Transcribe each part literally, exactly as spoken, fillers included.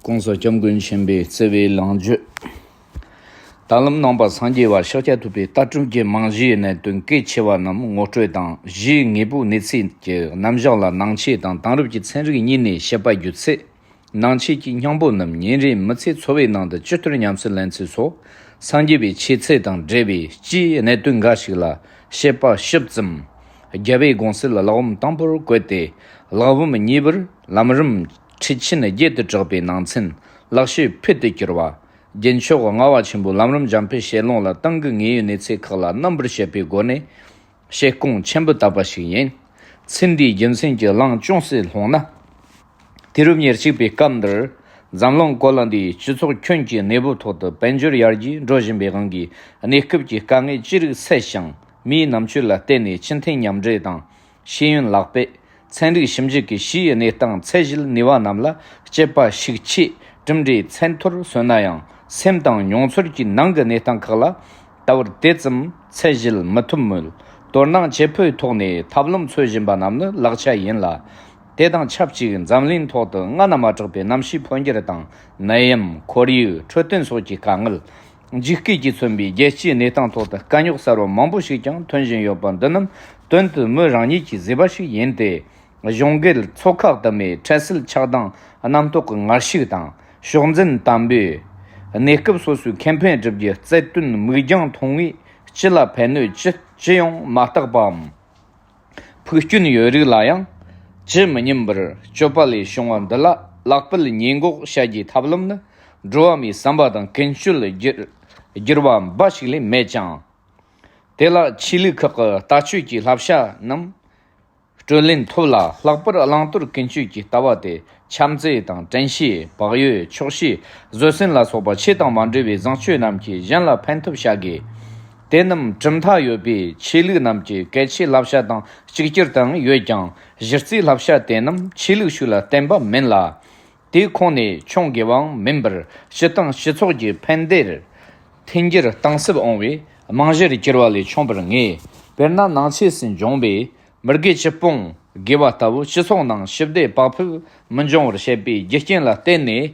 ༸གོང་ས་༸སྐྱབས་མགོན་ཆེན་པོའི་བརྩེ་བའི་ལོངས་སྤྱོད། ད་ལམ་ནང་པ་སངས་རྒྱས་པ་ཤཱཀྱ་ཐུབ་པའི་ལྟ་གྲུབ་ཀྱི་རྨང་གཞིའི་གནད་དོན་གལ་ཆེ་བ་རྣམས་ངོ་སྤྲོད་དང་། གཞིའི་དངོས་པོའི་གནས་ཚུལ་གྱི་རྣམ་གཞག་ལ་ནང་ཆོས་དང་དེང་རབས་ཀྱི་ཚན་རིག་གཉིས་ནས་དཔྱད་པ་བརྒྱུད་ཚེ། ནང་ཆོས་ཀྱི་སྙིང་པོ་རྣམས་ཉིན་རེའི་མི་ཚེ་འཚོ་བའི་ནང་དུ་ཇི་ལྟར་ཉམས་སུ་ལེན་ཚུལ་སོགས། སངས་རྒྱས་པའི་ཆོས་ཚུལ་དང་འབྲེལ་བའི་སྤྱིའི་གནད་དོན་འགའ་ཞིག་ལ་དཔྱད་པ་ཞིབ་ཙམ། རྒྱལ་བའི་དགོངས་གསལ་གླེགས་བམ་དང་པོར་བཀོད་དེ། གླེགས་བམ་གཉིས་པར་ལམ་རིམ་ཁྲིད་ཆེན་བརྒྱད་དུ་གྲགས་པའི་ནང་ཚན། ལེགས་བཤད་ཕུལ་དུ་གྱུར་པ། རྒྱན་མཆོག་ལྔ་པ་ཆེན་པོ་ལམ་རིམ་འཇམ་དཔལ་དཔྱད་ལུང་ལ་ཏང་གི་དངོས་ཡོད་གནས་ཚུལ་ཁག་ལ་རྣམ་པར་དཔྱད་པའི་སྒོ་ནས། དཔྱད་སྐོང་ཆེན་པོ་བཏབ་པ་ཞིག་ཡིན། ཚིག་འདིའི་རྒྱུ་མཚན་གྱི་གླེང་ཅུང་ཟད་སློང་ན། དུས་རབས་ཉེར་གཅིག་པའི་སྐབས་འདིར། འཛམ་གླིང་གོ་ལ་འདིའི་སྤྱི་ཚོགས་ཁྱོན་གྱི་གནས་བབ་ཐོག་ཏུ་དཔལ་འབྱོར་ཡར་རྒྱས་འགྲོ་བཞིན་པའི་དབང་གིས། གནས་སྐབས་ཀྱི་དཀའ་ངལ་ཅི་རིགས་སེལ་ཞིང་། མིའི་རྣམ་དཔྱོད་ལ་བརྟེན་ནས་སྤྱི་མཐུན་མཉམ་འབྲེལ་དང་། ཤེས་ཡོན་ལག་སྤེལ། ཚན་རིག་ཞིབ་འཇུག་གི་ཕྱིའི་གནས་སྟངས་ཚད་གཞི་ལ་ནུས་པ་རྣམས་ལ་དཔྱད་པ་ཤུགས་ཆེ་གྲུབ་འབྲས་ཚད་མཐོར་སོན་ན་ཡང་། སེམས་དང་མྱོང་ཚོར་གྱི་ནང་གི་གནས་སྟངས་ཁག་ལ་ད་བར་དེ་ཙམ་ཚད་གཞི་ལ་མི་ཐུབ་མོད། དོ་སྣང་ཆེ་ཕོའི་ཐོག་ནས་ཐབས་ལམ་འཚོལ་བཞིན་པ་རྣམས་ནི་ལེགས་ཆ་ཡིན་ལ། དེ་དང་ཆབས་ཅིག་འཛམ་གླིང་ཐོག་ཏུ་སྔ་ན་མ་གྲགས་པའི་གནམ་གཤིས་འཕོ་འགྱུར་དང་། ནད་ཡམས། ཁོར་ཡུག་འཕྲོད་བསྟེན་སོགས་ཀྱི་དཀའ་ངལ། འཇིགས་སྐུལ་གྱིས་མཚོན་པའི་རྒྱལ་སྤྱིའི་གནས་སྟངས་ཐོག་ཏུ་དཀའ་རྙོག་གསར་བ་མང་པོ་ཞིག་ཀྱང་ཐོན་བཞིན་ཡོད་པ་འདི་རྣམས་དོན་དུ་མི་རང་ཉིད་ཀྱིས་གཟིགས་པ་ཞིག་ཡིན་ཏེ། གཞུང་སྒེར་ཚོགས་ཁག་དུ་མས་འཕྲལ་སེལ་ཆགས་སྡང་རྣམ་རྟོག་གི་ངར་ཤུགས་དང་། ཕྱོགས་འཛིན་དམ་པོས་གནས་སྐབས་སོ་སོའི་ཁེ་ཕན་སྒྲུབ་རྒྱུ་རྩལ་བཏོན་མིག་རྒྱང་ཐུང་ངུས་སྤྱི་ལ་ཕན་གནོད་ཅི་ཅི་ཡང་མ་བརྟག་པའམ། ཕུགས་སྐྱོན་ཡོད་རིགས་ལ་ཡང་ཇི་མི་སྙམ་པར་སྤྱོད་པ་ལས་བྱུང་བ་འདི་ལ་ལེགས་སྤེལ་ཉེས་འགོག་བྱ་རྒྱུའི་ཐབས་ལམ་ནི། འགྲོ་བ་མིའི་བསམ་པ་དང་ཀུན་སྤྱོད་ལ་བསྒྱུར་བསྒྱུར་བ་འབའ་ཞིག་ལས་མེད་ཀྱང་། དེ་ལ་ཆོས་ལུགས་ཁག་གི་ལྟ་སྤྱོད་ཀྱི་བསླབ་བྱ་རྣམས་སྤྲོད་ལེན་ཐུབ་ལ། ལྷག་པར་བླང་དོར་ཀུན་སྤྱོད་ཀྱི་ལྟ་བ་སྟེ། འཆམ་མཛེས་དང་། དྲན་ཤེས། བག་ཡོད། ཆོག་ཤེས། བཟོད་བསྲན་ལ་སོགས་པ་ཆོས་དང་མ་འབྲེལ་བའི་བཟང་སྤྱོད་རྣམས་ཀྱིས་གཞན་ལ་ཕན་ཐབས་བྱ་དགོས། དེ་རྣམས་གྲུབ་མཐའ་ཡོད་པའི་ཆོས་ལུགས་རྣམས་ཀྱི་གལ་ཆེའི་བསླབ་བྱ་དང་གཅིག་གྱུར་དུའང་ཡོད་ཀྱང་། གཞི་རྩའི་བསླབ་བྱ་དེ་རྣམས་ཆོས་ལུགས་ཤིག་ལ་བརྟེན་པ་མིན་ལ། དེའི་ཁོངས་ནས་མཆོང་དགོས་པའང་མིན་པར། སྤྱི་དང་སྤྱི་ཚོགས་ཀྱི་ཕན་བདེར་འཐེན་འགྱུར་གཏིང་ཟབ་འོང་བའི་རྨང་གཞིར་གྱུར་པ་ལས་མཆོངས་པར་ངེས། དཔེར་ན། ནང་ཆོས་སུ་འབྱུང་བའི་མི་དགེ་བཅུ་སྤོང་དགོས་པ་ལྟ་བུ། སྤྱི་ཚོགས་ནང་ཞི་བདེ་བག་ཕེབས་མི་འབྱུང་བར་བྱེད་པའི་རྒྱུ་རྐྱེན་ལ་བརྟེན་ནས།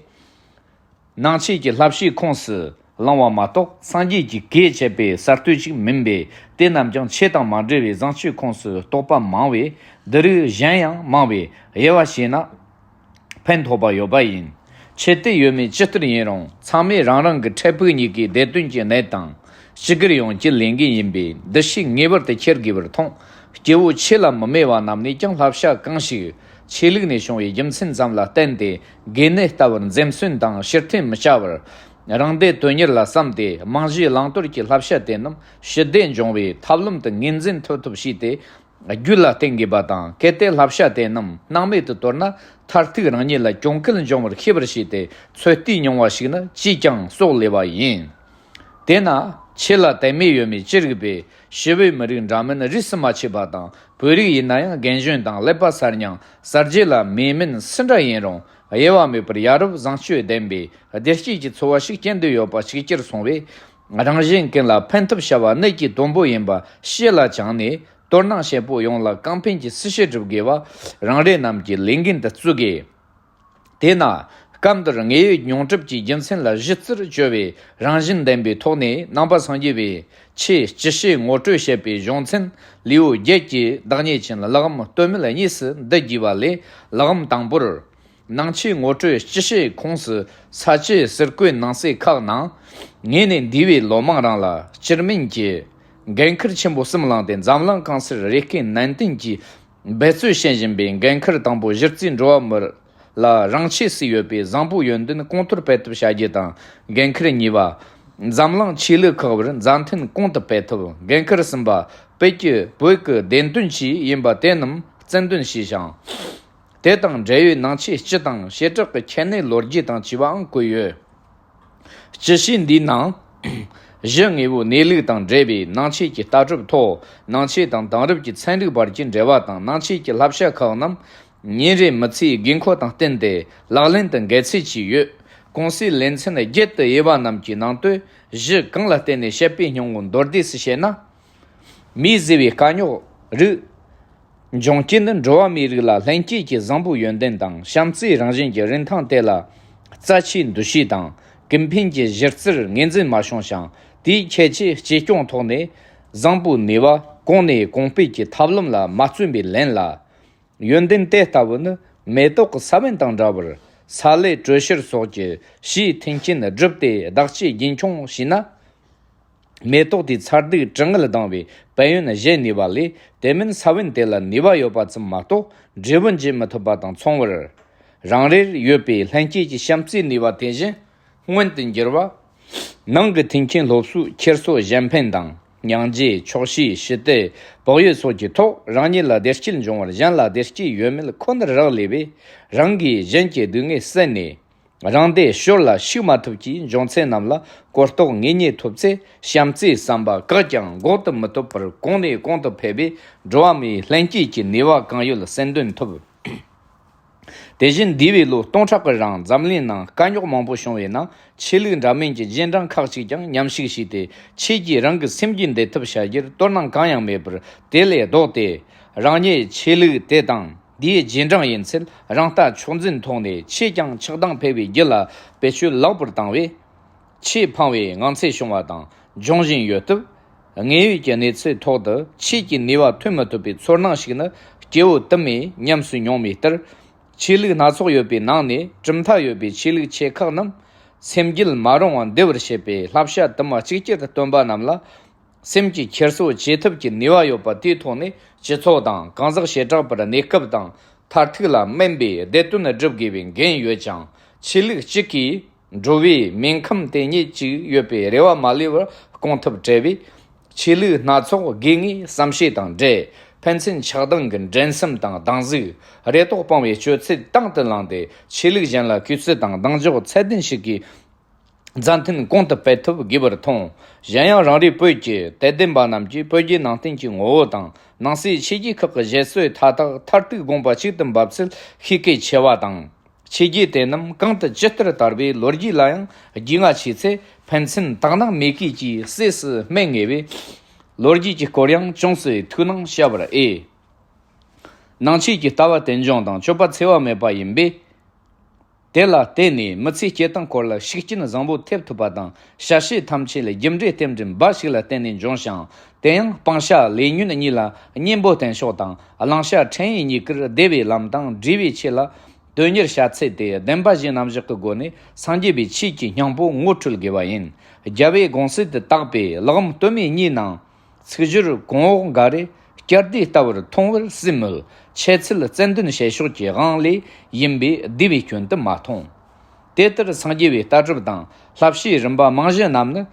ནང་ཆོས་ཀྱི་བསླབ་བྱའི་ཁོངས་སུ་བླང་བ་མ་གཏོགས། སངས་རྒྱས་ཀྱིས་གེགས་བྱས་པའི་གསར་གཏོད་ཅིག་མིན་པས། དེ་རྣམས་ཀྱང་ཆོས་དང་མ་འབྲེལ་བའི་བཟང་སྤྱོད་ཁོངས་སུ་གཏོགས་པ་མང་བས། འདི་རིགས་གཞན་ཡང་མང་བས། དབྱེ་བ་ཕྱེ་ན། ཕན་ཐོགས་པ་ཡོད་པ་ཡིན། ཆོས་དད་ཡོད་མེད་ཇི་ལྟར་ཡིན་རུང་། ཚང་མས་རང་རང་གི་འཕྲལ་ཕུགས་གཉིས་ཀའི་བདེ་དོན་གྱི་གནད་དང་། སྤྱི་སྒེར་ཡོངས་ཀྱི་ལས་འགན་ཡིན་པས། འདི་ཕྱིའི་ངེས་པར་དུ་འཁྱེར་དགོས་པར་མཐོང་། སྐྱེ་བོ་ཆོས་ལ་མི་མོས་པ་རྣམས་ནས་ཀྱང་བསླབ་བྱ་གང་ཞིག་ཆོས་ལུགས་ནས་བྱུང་བའི་རྒྱུ་མཚན་ཙམ་ལ་བརྟེན་ཏེ། གེགས་ལྟ་བུར་འཛེམ་ཟོན་དང་ཕྱིར་འཐེན་མི་བྱ་བར། རང་བདེ་དོན་གཉེར་ལ་བསམ་སྟེ། རྨང་གཞིའི་བླང་དོར་གྱི་བསླབ་བྱ་དེ་རྣམས་ཞི་བདེ་འབྱུང་བའི་ཐབས་ལམ་དུ་ངོས་འཛིན་ཐུབ་ཐུབ་བྱས་ཏེ། རྒྱུད་ལ་བརྟེན་དགོས་པ་དང་། གལ་ཏེ་བསླབ་བྱ་དེ་རྣམས་སྣང་མེད་དུ་དོར་ན། མཐར་ཐུག་རང་ཉིད་ལ་གྱོང་གུད་འབྱུང་བར་ཤེས་པར་བྱས་ཏེ། ཚོད་ལྟའི་མྱོང་བ་ཞིག་ནི་ཅིས་ཀྱང་གསོག་ལེ་བ་ཡིན། དེས་ན། ཆོས་ལ་དད་མོས་ཡོད་མེད་ཅི་རིགས་པས། ཞི་བའི་མི་རིགས་འདྲ་མིན་རིས་སུ་མ་ཆད་པ་དང་། བོད་རིགས་ཡིན་ན་ཡང་རྒན་གཞོན་དང་ཀླད་པ་གསར་རྙིང་གསར་བརྗེ་ལ་མོས་མིན་སུ་འདྲ་ཡིན་རུང་། དབྱེ་བ་མེད་པར་ཡ་རབས་བཟང་སྤྱོད་ལྡན་པའི་བདེ་སྐྱིད་ཀྱི་འཚོ་བ་ཞིག་སྐྱེལ་འདོད་ཡོད་པ་གཅིག་གྱུར་སོང་བས། རང་གཞན་ཀུན་ལ་ཕན་ཐབས་བྱ་བ་གནད་ཀྱིས་དོན་པོ་ཡིན་པ་ཤེས་ལ་བཅངས་ནས། དོ་སྣང་ཆེན་པོས་ཡོངས་ལ་གོང་འཕེལ་གྱི་སྲིད་བྱུས་སྒྲུབ་དགོས་པ་རང་རེ་རྣམས་ཀྱི་ལས་འགན་དུ་བརྩི་དགོས། དེས་ན། སྐབས་འདིར་དངོས་ཡོད་མྱོང་གྲུབ་ཀྱི་རྒྱུ་མཚན་ལ་གཞི་རྩར་བཅོལ་བའི་རང་བཞིན་ལྡན་པའི་ཐོག་ནས། ནང་པ་སངས་རྒྱས་པའི་ཆོས་སྤྱི་བྱེ་ངོ་སྤྲོད་བྱེད་པའི་གཞུང་ཚན་ལེའུ་བརྒྱད་ཀྱི་བདག་ཉིད་ཅན་གླེགས་བམ་སྟོད་སྨད་གཉིས་སུ་འདུ་དགོས་པ་ལས། གླེགས་བམ་དང་པོར། ནང་ཆོས་ངོ་སྤྲོད་སྤྱི་བྱེ་ཁོངས་སུ་ས་བཅད་ཟུར་བཀོད་གནང་སའི་ཁག་ནང་། ངས་ནི་འདས་པའི་ལོ་མང་རིང་ལ་སྤྱིར་སྨན་གྱི་འགན་ཁུར་ཆེན་པོ་གསུམ་བླངས་ཏེ། འཛམ་གླིང་གང་སར་རེ་སྐུལ་ནན་ཏན་གྱིས་འབད་རྩོལ་བྱེད་བཞིན་པའི་འགན་ཁུར་དང་པོ། གཞི་རྩའི་འགྲོ་བ་མི་ལ་རང་ཆས་སུ་ཡོད་པའི་བཟང་པོའི་ཡོན་ཏན་གོང་མཐོར་སྤེལ་ཐབས་བྱ་རྒྱུ་དང་། འགན་ཁུར་གཉིས་པ། འཛམ་གླིང་ཆོས་ལུགས་ཁག་བར་མཛའ་མཐུན་གོང་དུ་སྤེལ་ཐབས། འགན་ཁུར་གསུམ་པ། བོད་ཀྱི་བོད་ཀྱི་བདེན་དོན་ཆེད་ཡིན་པ་དེ་རྣམས་རྩལ་འདོན་བྱས་ཤིང་། དེ་དང་འབྲེལ་ཡོད་ནང་ཆོས་སྤྱི་དང་བྱེ་བྲག་གི་ཁྱད་གནས་ལོ་རྒྱུས་དང་བཅས་པའང་བཀོད་ཡོད། སྤྱི་བྱེ་འདིའི་ནང་གཞི་དངོས་པོའི་གནས་ལུགས་དང་འབྲེལ་བའི་ནང་ཆོས་ཀྱི་ལྟ་གྲུབ་ཐོག། ནང་ཆོས་དང་དེང་རབས་ཀྱི་ཚན་རིག་བར་གྱི་འབྲེལ་བ་དང་། ནང་ཆོས་ཀྱི་བསླབ་བྱ་ཁག་རྣམས་ཉིན་རེའི་མི་ཚེའི་དགོས་མཁོ་དང་བསྟུན་ཏེ་ལག་ལེན་དུ་འགེལ་ཚུལ་བཅས་ཡོད། གོང་གསལ་ལེ་ཚན་བརྒྱད་དུ་དབྱེ་བ་རྣམས་ཀྱི་ནང་དུ། གཞི་གང་ལ་བརྟེན་ནས་བཤད་པའི་སྙིང་པོ་མདོར་བསྡུས་སུ་བཤད་ན། མིས་བཟོས་པའི་དཀའ་རྙོག་རིགས་འབྱུང་རྐྱེན་ནི། འགྲོ་བ་མིའི་རིགས་ལ་ལྷན་སྐྱེས་ཀྱི་བཟང་པོའི་ཡོན་ཏན་དང་། བྱམས་བརྩེའི་རང་བཞིན་གྱི་རིན་ཐང་དེ་ལ་ རྩ་ཆེའི་འདུ་ཤེས་དང་ཀུན་ཕན་གྱི་གཞི་རྩར་ངོས་འཛིན་མ་བྱུང་ཞིང་། དེའི་ཁྱད་ཆོས་གཅེས་སྐྱོང་ཐོག་ནས་བཟང་པོའི་ནུས་པ་གོང་ནས་གོང་སྤེལ་གྱི་ཐབས་ལམ་ལ་མ་བརྩོན་པའི་ལན་ལ། ཡོན་ཏན་དེ་ལྟ་བུ་ནི་མེ་ཏོག་གི་ས་བོན་དང་འདྲ་བར། ས་ལེ་དྲོད་གཤེར་སོགས་ཀྱི་ཕྱིའི་མཐུན་རྐྱེན་བསྒྲུབས་ཏེ་བདག་གཅེས་རྒྱུན་འཁྱོངས་བྱས་ན། མེ་ཏོག་དེའི་ཚ་གདུག་གྲང་ངར་ལྡང་བའི་དཔལ་ཡོན་གཞལ་ནུས་པ་ལས། དེ་མིན་ས་བོན་དེ་ལ་ནུས་པ་ཡོད་པ་ཙམ་མ་གཏོགས་འབྲས་བུ་འབྱིན་མི་ཐུབ་པ་དང་མཚུངས་པར། རང་རེར་ཡོད་པའི་ལྷན་སྐྱེས་ཀྱི་བྱམས་བརྩེའི་ནུས་པ་དེ་བཞིན་མངོན་དུ་འགྱུར་བ། ནང་གི་མཐུན་རྐྱེན་སློབ་གསོ་འཁྱེར་སོ་གཞན་ཕན་དང་། སྙིང་རྗེ་ཆོག་ཤེས་ཞི་བདེ་བག་ཡོད་སོགས་ཀྱི་ཐོག་རང་ཉིད་ལ་བདེ་སྐྱིད་འབྱུང་བར་གཞན་ལ་བདེ་སྐྱིད་ཡོད་མེད་ཁོ་ནར་རག་ལས་པས། རང་གིས་གཞན་གྱི་སྡུག་བསྔལ་བསལ་ནས། རང་བདེ་ཞོར་ལ་ཕྱུག་མ་ཐུབ་ཀྱི་འབྱུང་ཚད་རྣམས་ལ་གོ་རྟོགས་ངེས་རྙེད་ཐུབ་ཚེ། བྱམས་བརྩེའི་བསམ་པ་བཀག་ཀྱང་འགོག་ཏུ་མི་ཐུབ་པར་གོང་ནས་གོང་དུ་འཕེལ་བས། འགྲོ་བ་མིའི་ལྷན་སྐྱེས་ཀྱི་ནུས་པ་གང་ཡོད་སེམས་འདོན་ཐུབ། དེ་བཞིན་འདས་པའི་ལོ་སྟོང་ཕྲག་གི་རིང་འཛམ་གླིང་ནང་དཀའ་རྙོག་མང་པོ་བྱུང་བའི་ནང་། ཆོས་ལུགས་འདྲ་མིན་གྱི་རྗེས་འབྲང་ཁག་ཅིག་ཀྱང་མཉམ་ཞུགས་བྱས་ཏེ། ཆོས་ཀྱིས་རང་གི་སེམས་རྒྱུད་འདེད་ཐབས་བྱ་རྒྱུར་དོ་སྣང་གང་ཡང་མེད་པར། དེ་ལས་ལྡོག་སྟེ། རང་ཉིད་ཆོས་ལུགས་དེ་དང་དེའི་རྗེས་འབྲང་ཡིན་ཚུལ་རང་ལྟ་མཆོག་འཛིན་ཐོག་ནས། ཆོས་ཀྱང་ཆགས་སྡང་འཕེལ་བའི་རྒྱུ་ལ་བེད་སྤྱོད་ལེགས་པར་བཏང་བས། ཆོས་ཕངས་པའི་ངང་ཚུལ་བྱུང་བ་དང་འབྱུང་བཞིན་ཡོད་སྟབས། དངོས་ཡོད་ཀྱི་གནས་ཚུལ་ཐོག་ཏུ་ཆོས་ཀྱི་ནུས་པ་ཐོན་མི་ཐུབ་པའི་ཚོར་སྣང་ཞིག་ནི་སྐྱེ་བོ་དུ་མས་ཉམས་སུ་མྱོང་བའི་ལྟར། ཆོས་ལུགས་སྣ་ཚོགས་ཡོད་པའི་ནང་ནས་གྲུབ་མཐའ་ཡོད་པའི་ཆོས་ལུགས་ཆེ་ཁག་རྣམས། སེམས་རྒྱུད་མ་རུངས་པ་འདུལ་བར་བྱེད་པའི་བསླབ་བྱ་དུ་མ་གཅིག་གྱུར་དུ་སྟོན་པ་རྣམས་ལ། སེམས་ཀྱི་འཁྱེར་སོ་བྱེད་ཐབས་ཀྱི་ནུས་པ་ཡོད་པ་དེའི་ཐོག་ནས། སྤྱི་ཚོགས་དང་གང་ཟག་བྱེ་བྲག་པར་གནས་སྐབས་དང་མཐར་ཐུག་ལ་སྨན་པའི་བདེ་དོན་སྒྲུབ་དགོས་པའི་འགན་ཡོད་ཀྱང་། ཆོས་ལུགས་གཅིག་གིས་འགྲོ་བའི་མིང་ཁམས་དེ་ཉིད་ཅིག་ཡོད་པའི་རེ་བ་མ་ལུས་པར་སྐོང་ཐབས་བྲལ་བས། ཆོས་ལུགས་སྣ་ཚོགས་དགོས་ངེས་བསམ་ཤེས་དང་འབྲེལ། ཕན་ཚུན་ཆགས་སྡང་གི་འགྲན་སེམས་དང་སྡང་ཟུག་རེ་དོགས་སྤངས་པའི་སྤྱོད་ཚུལ་དང་དུ་བླངས་ཏེ། ཆོས་ལུགས་གཞན་ལ་གུས་བརྩི་དང་སྡང་འཇོག་ཚད་ལྡན་ཞིག་གིས་མཛའ་མཐུན་གོང་དུ་སྤེལ་ཐབས་དགོས་པར་མཐོང་། གཞན་ཡང་རང་རེའི་བོད་ཀྱི་དད་ལྡན་པ་རྣམས་ཀྱིས་བོད་བརྒྱུད་ནང་བསྟན་གྱི་ངོ་བོ་དང་ནང་གསེས་ཆོས་བརྒྱུད་ཁག་གི་བཞེད་སྲོལ་མཐའ་དག་མཐར་ཐུག་དགོངས་པ་གཅིག་ཏུ་འབབ་ཚུལ་ཤེས་གལ་ཆེ་བ་དང་། ཆོས་བརྒྱུད་དེ་རྣམས་གང་དུ་ཇི་ལྟར་དར་བའི་ལོ་རྒྱུས་ལ་ཡང་རྒྱུས་མངའ་ཆེ་ཚེ། ཕན་ཚུན་དག་སྣང་མེད་མཁན་གྱི་སྲས་སུ་སྨད་ངེས་པས། ལོ་རྒྱུས་ཀྱི་སྐོར་ཡང་ཅུང་ཟད་ཐུགས་སྣང་བྱ་བར་འོས། ནང་ཆོས་ཀྱི་ལྟ་བ་རྟེན་འབྱུང་དང་སྤྱོད་པ་འཚེ་བ་མེད་པ་ཡིན་པས། དེ་ལ་བརྟེན་ནས་མི་ཚེའི་སྐྱེལ་སྟངས་སྐོར་ལ་ཤུགས་རྐྱེན་བཟང་པོ་ཐེབས་ཐུབ་པ་དང་། བྱ་བྱེད་ཐམས་ཅད་ལ་རྒྱུ་འབྲས་རྟེན་འབྲེལ་འབའ་ཞིག་ལ་བརྟེན་ནས་འབྱུང་ཞིང་། དེ་ཡང་སྤང་བྱ་ལས་ཉོན་གཉིས་ལ་གཉེན་པོ་བསྟེན་ཕྱོགས་དང་། བླང་བྱ་ཕྲན་བུ་གཉིས་ཀར་བདེ་བའི་ལམ་དང་འབྲས་བུའི་ཆེད་ལ། དོན་གཉེར་བྱ་ཚད་དེ་བདེན་པ་བཞིན་རྣམ་གཞག་གི་སྒོ་ནས་སངས་རྒྱས་པའི་ཆོས་ཀྱི་སྙིང་པོ་ངོ་འཕྲོད་དགོས་པ་ཡིན། རྒྱལ་བའི་དགོངས་གསལ་དུ་བཏགས་པའི་ལེགས་ལམ་སྟོད་སྨད་གཉིས་ནང་། ཚིག་སྦྱོར་གོང་འོག་འགའ་རེ་བསྐྱར་ཟློས་ལྟ་བུར་མཐོང་བར་སྲིད་མོད། འཆད་ཚུལ་རྩལ་འདོན་བྱེད་ཕྱོགས་ཀྱི་དབང་ལས་ཡིན་པས་བསྡུས་པའི་སྐྱོན་དུ་མ་མཐོང་། དེ་ལྟར་སངས་རྒྱས་པའི་ལྟ་གྲུབ་དང་བསླབ་བྱའི་རིམ་པ་རྨང་གཞི་རྣམས་ནི།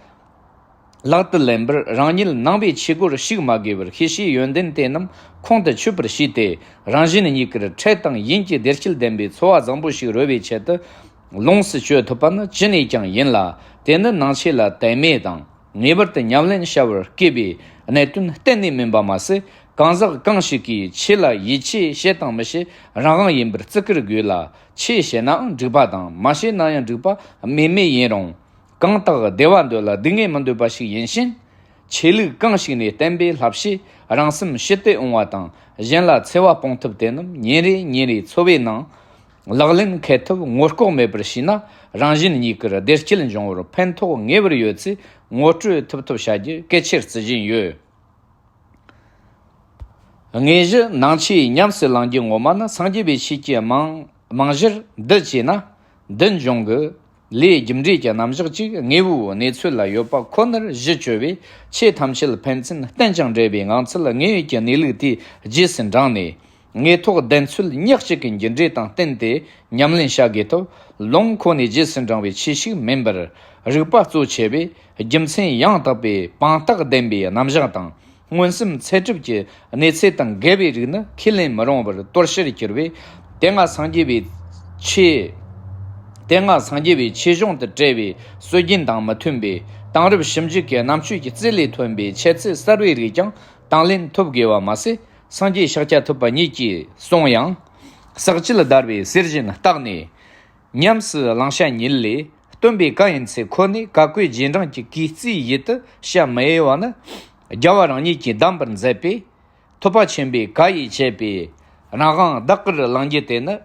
ལག་ཏུ་ལེན་པར་རང་ཉིད་ནང་པའི་ཆོས་སྒོར་ཞུགས་མ་དགོས་པར་ཤེས་བྱའི་ཡོན་ཏན་དེ་རྣམས་ཁོང་དུ་ཆུད་པར་བྱས་ཏེ། རང་གཞན་གཉིས་ཀར་འཕྲལ་དང་ཡུན་གྱི་བདེ་སྐྱིད་ལྡན་པའི་འཚོ་བ་བཟང་པོ་ཞིག་རོལ་བའི་ཆེད་དུ་ལོངས་སུ་སྤྱོད་ཐུབ་པ་ནི་ཅི་ནས་ཀྱང་ཡིན་ལ། དེ་ནི་ནང་ཆོས་ལ་དད་མོས་དང་ངེས་པར་དུ་ཉམས་ལེན་བྱ་བར་བསྐུལ་བའི་གནད་དོན་གཏན་ནས་མིན་པ་མ་ཟད། གང་ཟག་གང་ཞིག་གིས་ཆོས་ལ་ཡིད་ཆེས་བྱེད་དང་མི་བྱེད་རང་དབང་ཡིན་པར་བརྩི་བཀུར་དགོས་ལ། ཆོས་བྱེད་ནའང་འགྲིག་པ་དང་མ་བྱེད་ན་ཡང་འགྲིག་པ་མེད་མེད་ཡིན་རུང་། གང་དག་བདེ་བ་འདོད་ལ་སྡུག་བསྔལ་མི་འདོད་པ་ཞིག་ཡིན་ཕྱིན། ཆོས་ལུགས་གང་ཞིག་ནས་བསྟན་པའི་བསླབ་བྱས་རང་སེམས་ཞི་བདེ་འོང་བ་དང་གཞན་ལ་འཚེ་བ་སྤོང་ཐབས་དེ་རྣམས་ཉིན་རེ་ཉིན་རེའི་འཚོ་བའི་ནང་ལག་ལེན་འཁེལ་ཐབས་ངོ་ལྐོག་མེད་པར་བྱས་ན། རང་གཞན་གཉིས་ཀར་བདེ་སྐྱིད་འབྱུང་བར་ཕན་ཐོགས་ངེས་པར་ཡོད་ཚེ། ངོ་སྤྲོད་ཐུབ་ཐབས་བྱ་རྒྱུ་གལ་ཆེར་བརྩི་བཞིན་ཡོད། དངོས་གཞི་ནང་ཆོས་ཉམས་སུ་བླང་རྒྱུ་ངོ་མ་ནི་སངས་རྒྱས་པའི་ཆོས་ཀྱི་རྨང་རྨང་གཞིར་འདི་བྱས་ན་འདི་འབྱུང་གི། ལས་རྒྱུ་འབྲས་ཀྱི་རྣམ་གཞག་ཅིག་དངོས་པོའི་གནས་ཚུལ་ལ་ཡོད་པ་ཁོ་ནར་གཞི་བཅོལ་བས། ཆོས་ཐམས་ཅད་ཕན་ཚུན་བརྟེན་ཅིང་འབྲེལ་བའི་ངང་ཚུལ་དངོས་ཡོད་ཀྱི་གནས་ལུགས་དེའི་རྗེས་སུ་འབྲངས་ནས། དངོས་ཐོག་བདེན་འཚོལ་ཉག་གཅིག་གི་འགྱུར་འགྲོས་དང་བསྟུན་ཏེ་ཉམས་ལེན་བྱ་དགོས་ཐོག་ལུང་ཁོ་ནའི་རྗེས་སུ་འབྲང་བའི་ཆོས་ཤིག་མིན་པར། རིགས་པ་གཙོ་ཆེ་བས་རྒྱུ་མཚན་ཡང་དག་པའི་དཔང་རྟགས་ལྡན་པའི་རྣམ་གཞག་དང་། མངོན་སུམ་ཚད་གྲུབ་ཀྱི་གནས་ཚད་དང་འགལ་བའི་རིགས་ནི་ཁས་ལེན་མི་རུང་བར་དོར་ཕྱིར་གྱུར་པས། དེ་སྔ་སངས་རྒྱས་པའི་ཆོས། དེ་སྔ་སངས་རྒྱས་པའི་ཆོས་གཞུང་དུ་བཀྲལ་བའི་སྲོལ་རྒྱུན་དང་མི་མཐུན་པས། དེང་རབས་ཞིབ་འཇུག་གི་རྣམ་དཔྱོད་ཀྱི་རྩལ་ལས་ཐོན་པའི་འཆད་ཚུལ་གསར་བའི་རིགས་ཀྱང་དང་ལེན་ཐུབ་དགོས་པ་མ་ཟད། སངས་རྒྱས་ཤཱཀྱ་ཐུབ་པ་ཉིད་ཀྱིས་གསུངས་ཡང་། ཟག་བཅས་བརྡར་བའི་གསེར་བཞིན་རྟག་ནས། ཉམས་སུ་བླང་བྱ་ཉིད་ལས་སྟོན་པའི་བཀའ་ཡིན་ཚེ། ཁོ་ནས་བཀའ་བཀོད་རྗེས་འབྲང་གི་གུས་བརྩིའི་ཡུལ་དུ་བྱ་མི་འོས་པ་ནི། རྒྱལ་བ་རང་ཉིད་ཀྱིས་གདམས་པར་མཛད་པའི་ཐུབ་པ་ཆེན་པོའི་བཀའ་ཡིས་བཅད་པའི་རང་དབང་བདག་གིར་བླང་རྒྱུ་དེ་ནི།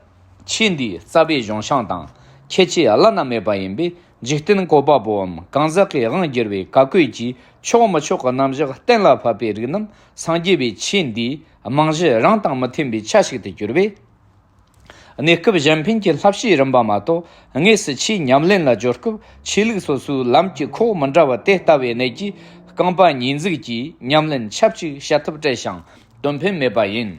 ཆོས་འདིའི་རྩ་བའི་གཞུང་ཤིང་དང་ ཁྱད་ཆོས་བླ་ན་མེད་པ་ཡིན་པས། འཇིག་རྟེན་བཀོད་པ་པོའམ་གང་ཟག་གི་དབང་བསྒྱུར་བའི་བཀའ་བཀོད་ཀྱིས་ཆོག་མི་ཆོག་གི་རྣམ་གཞག་གཏན་ལ་ཕབ་པའི་རིགས་རྣམས་སངས་རྒྱས་པའི་ཆོས་འདིའི་རྨང་གཞི་རང་དང་མི་མཐུན་པའི་ཆ་ཞིག་ཏུ་གྱུར་བས། གནས་སྐབས་གཞན་ཕན་གྱི་བསླབ་བྱའི་རིམ་པ་མ་གཏོགས། དངོས་སུ་ཆོས་ཉམས་ལེན་ལ་སྦྱོར་སྐབས་ཆོས་ལུགས་སོ་སོའི་ལམ་གྱི་ཁོག་མི་འདྲ་བ་དེ་ལྟ་བུའི་གནད་ཀྱིས་རྐང་པ་ཉིས་འཛུགས་ཀྱིས་ཉམས་ལེན་ཆབས་ཅིག་བྱ་ཐབས་བྲལ་ཞིང་དོན་ཕན་མེད་པ་ཡིན།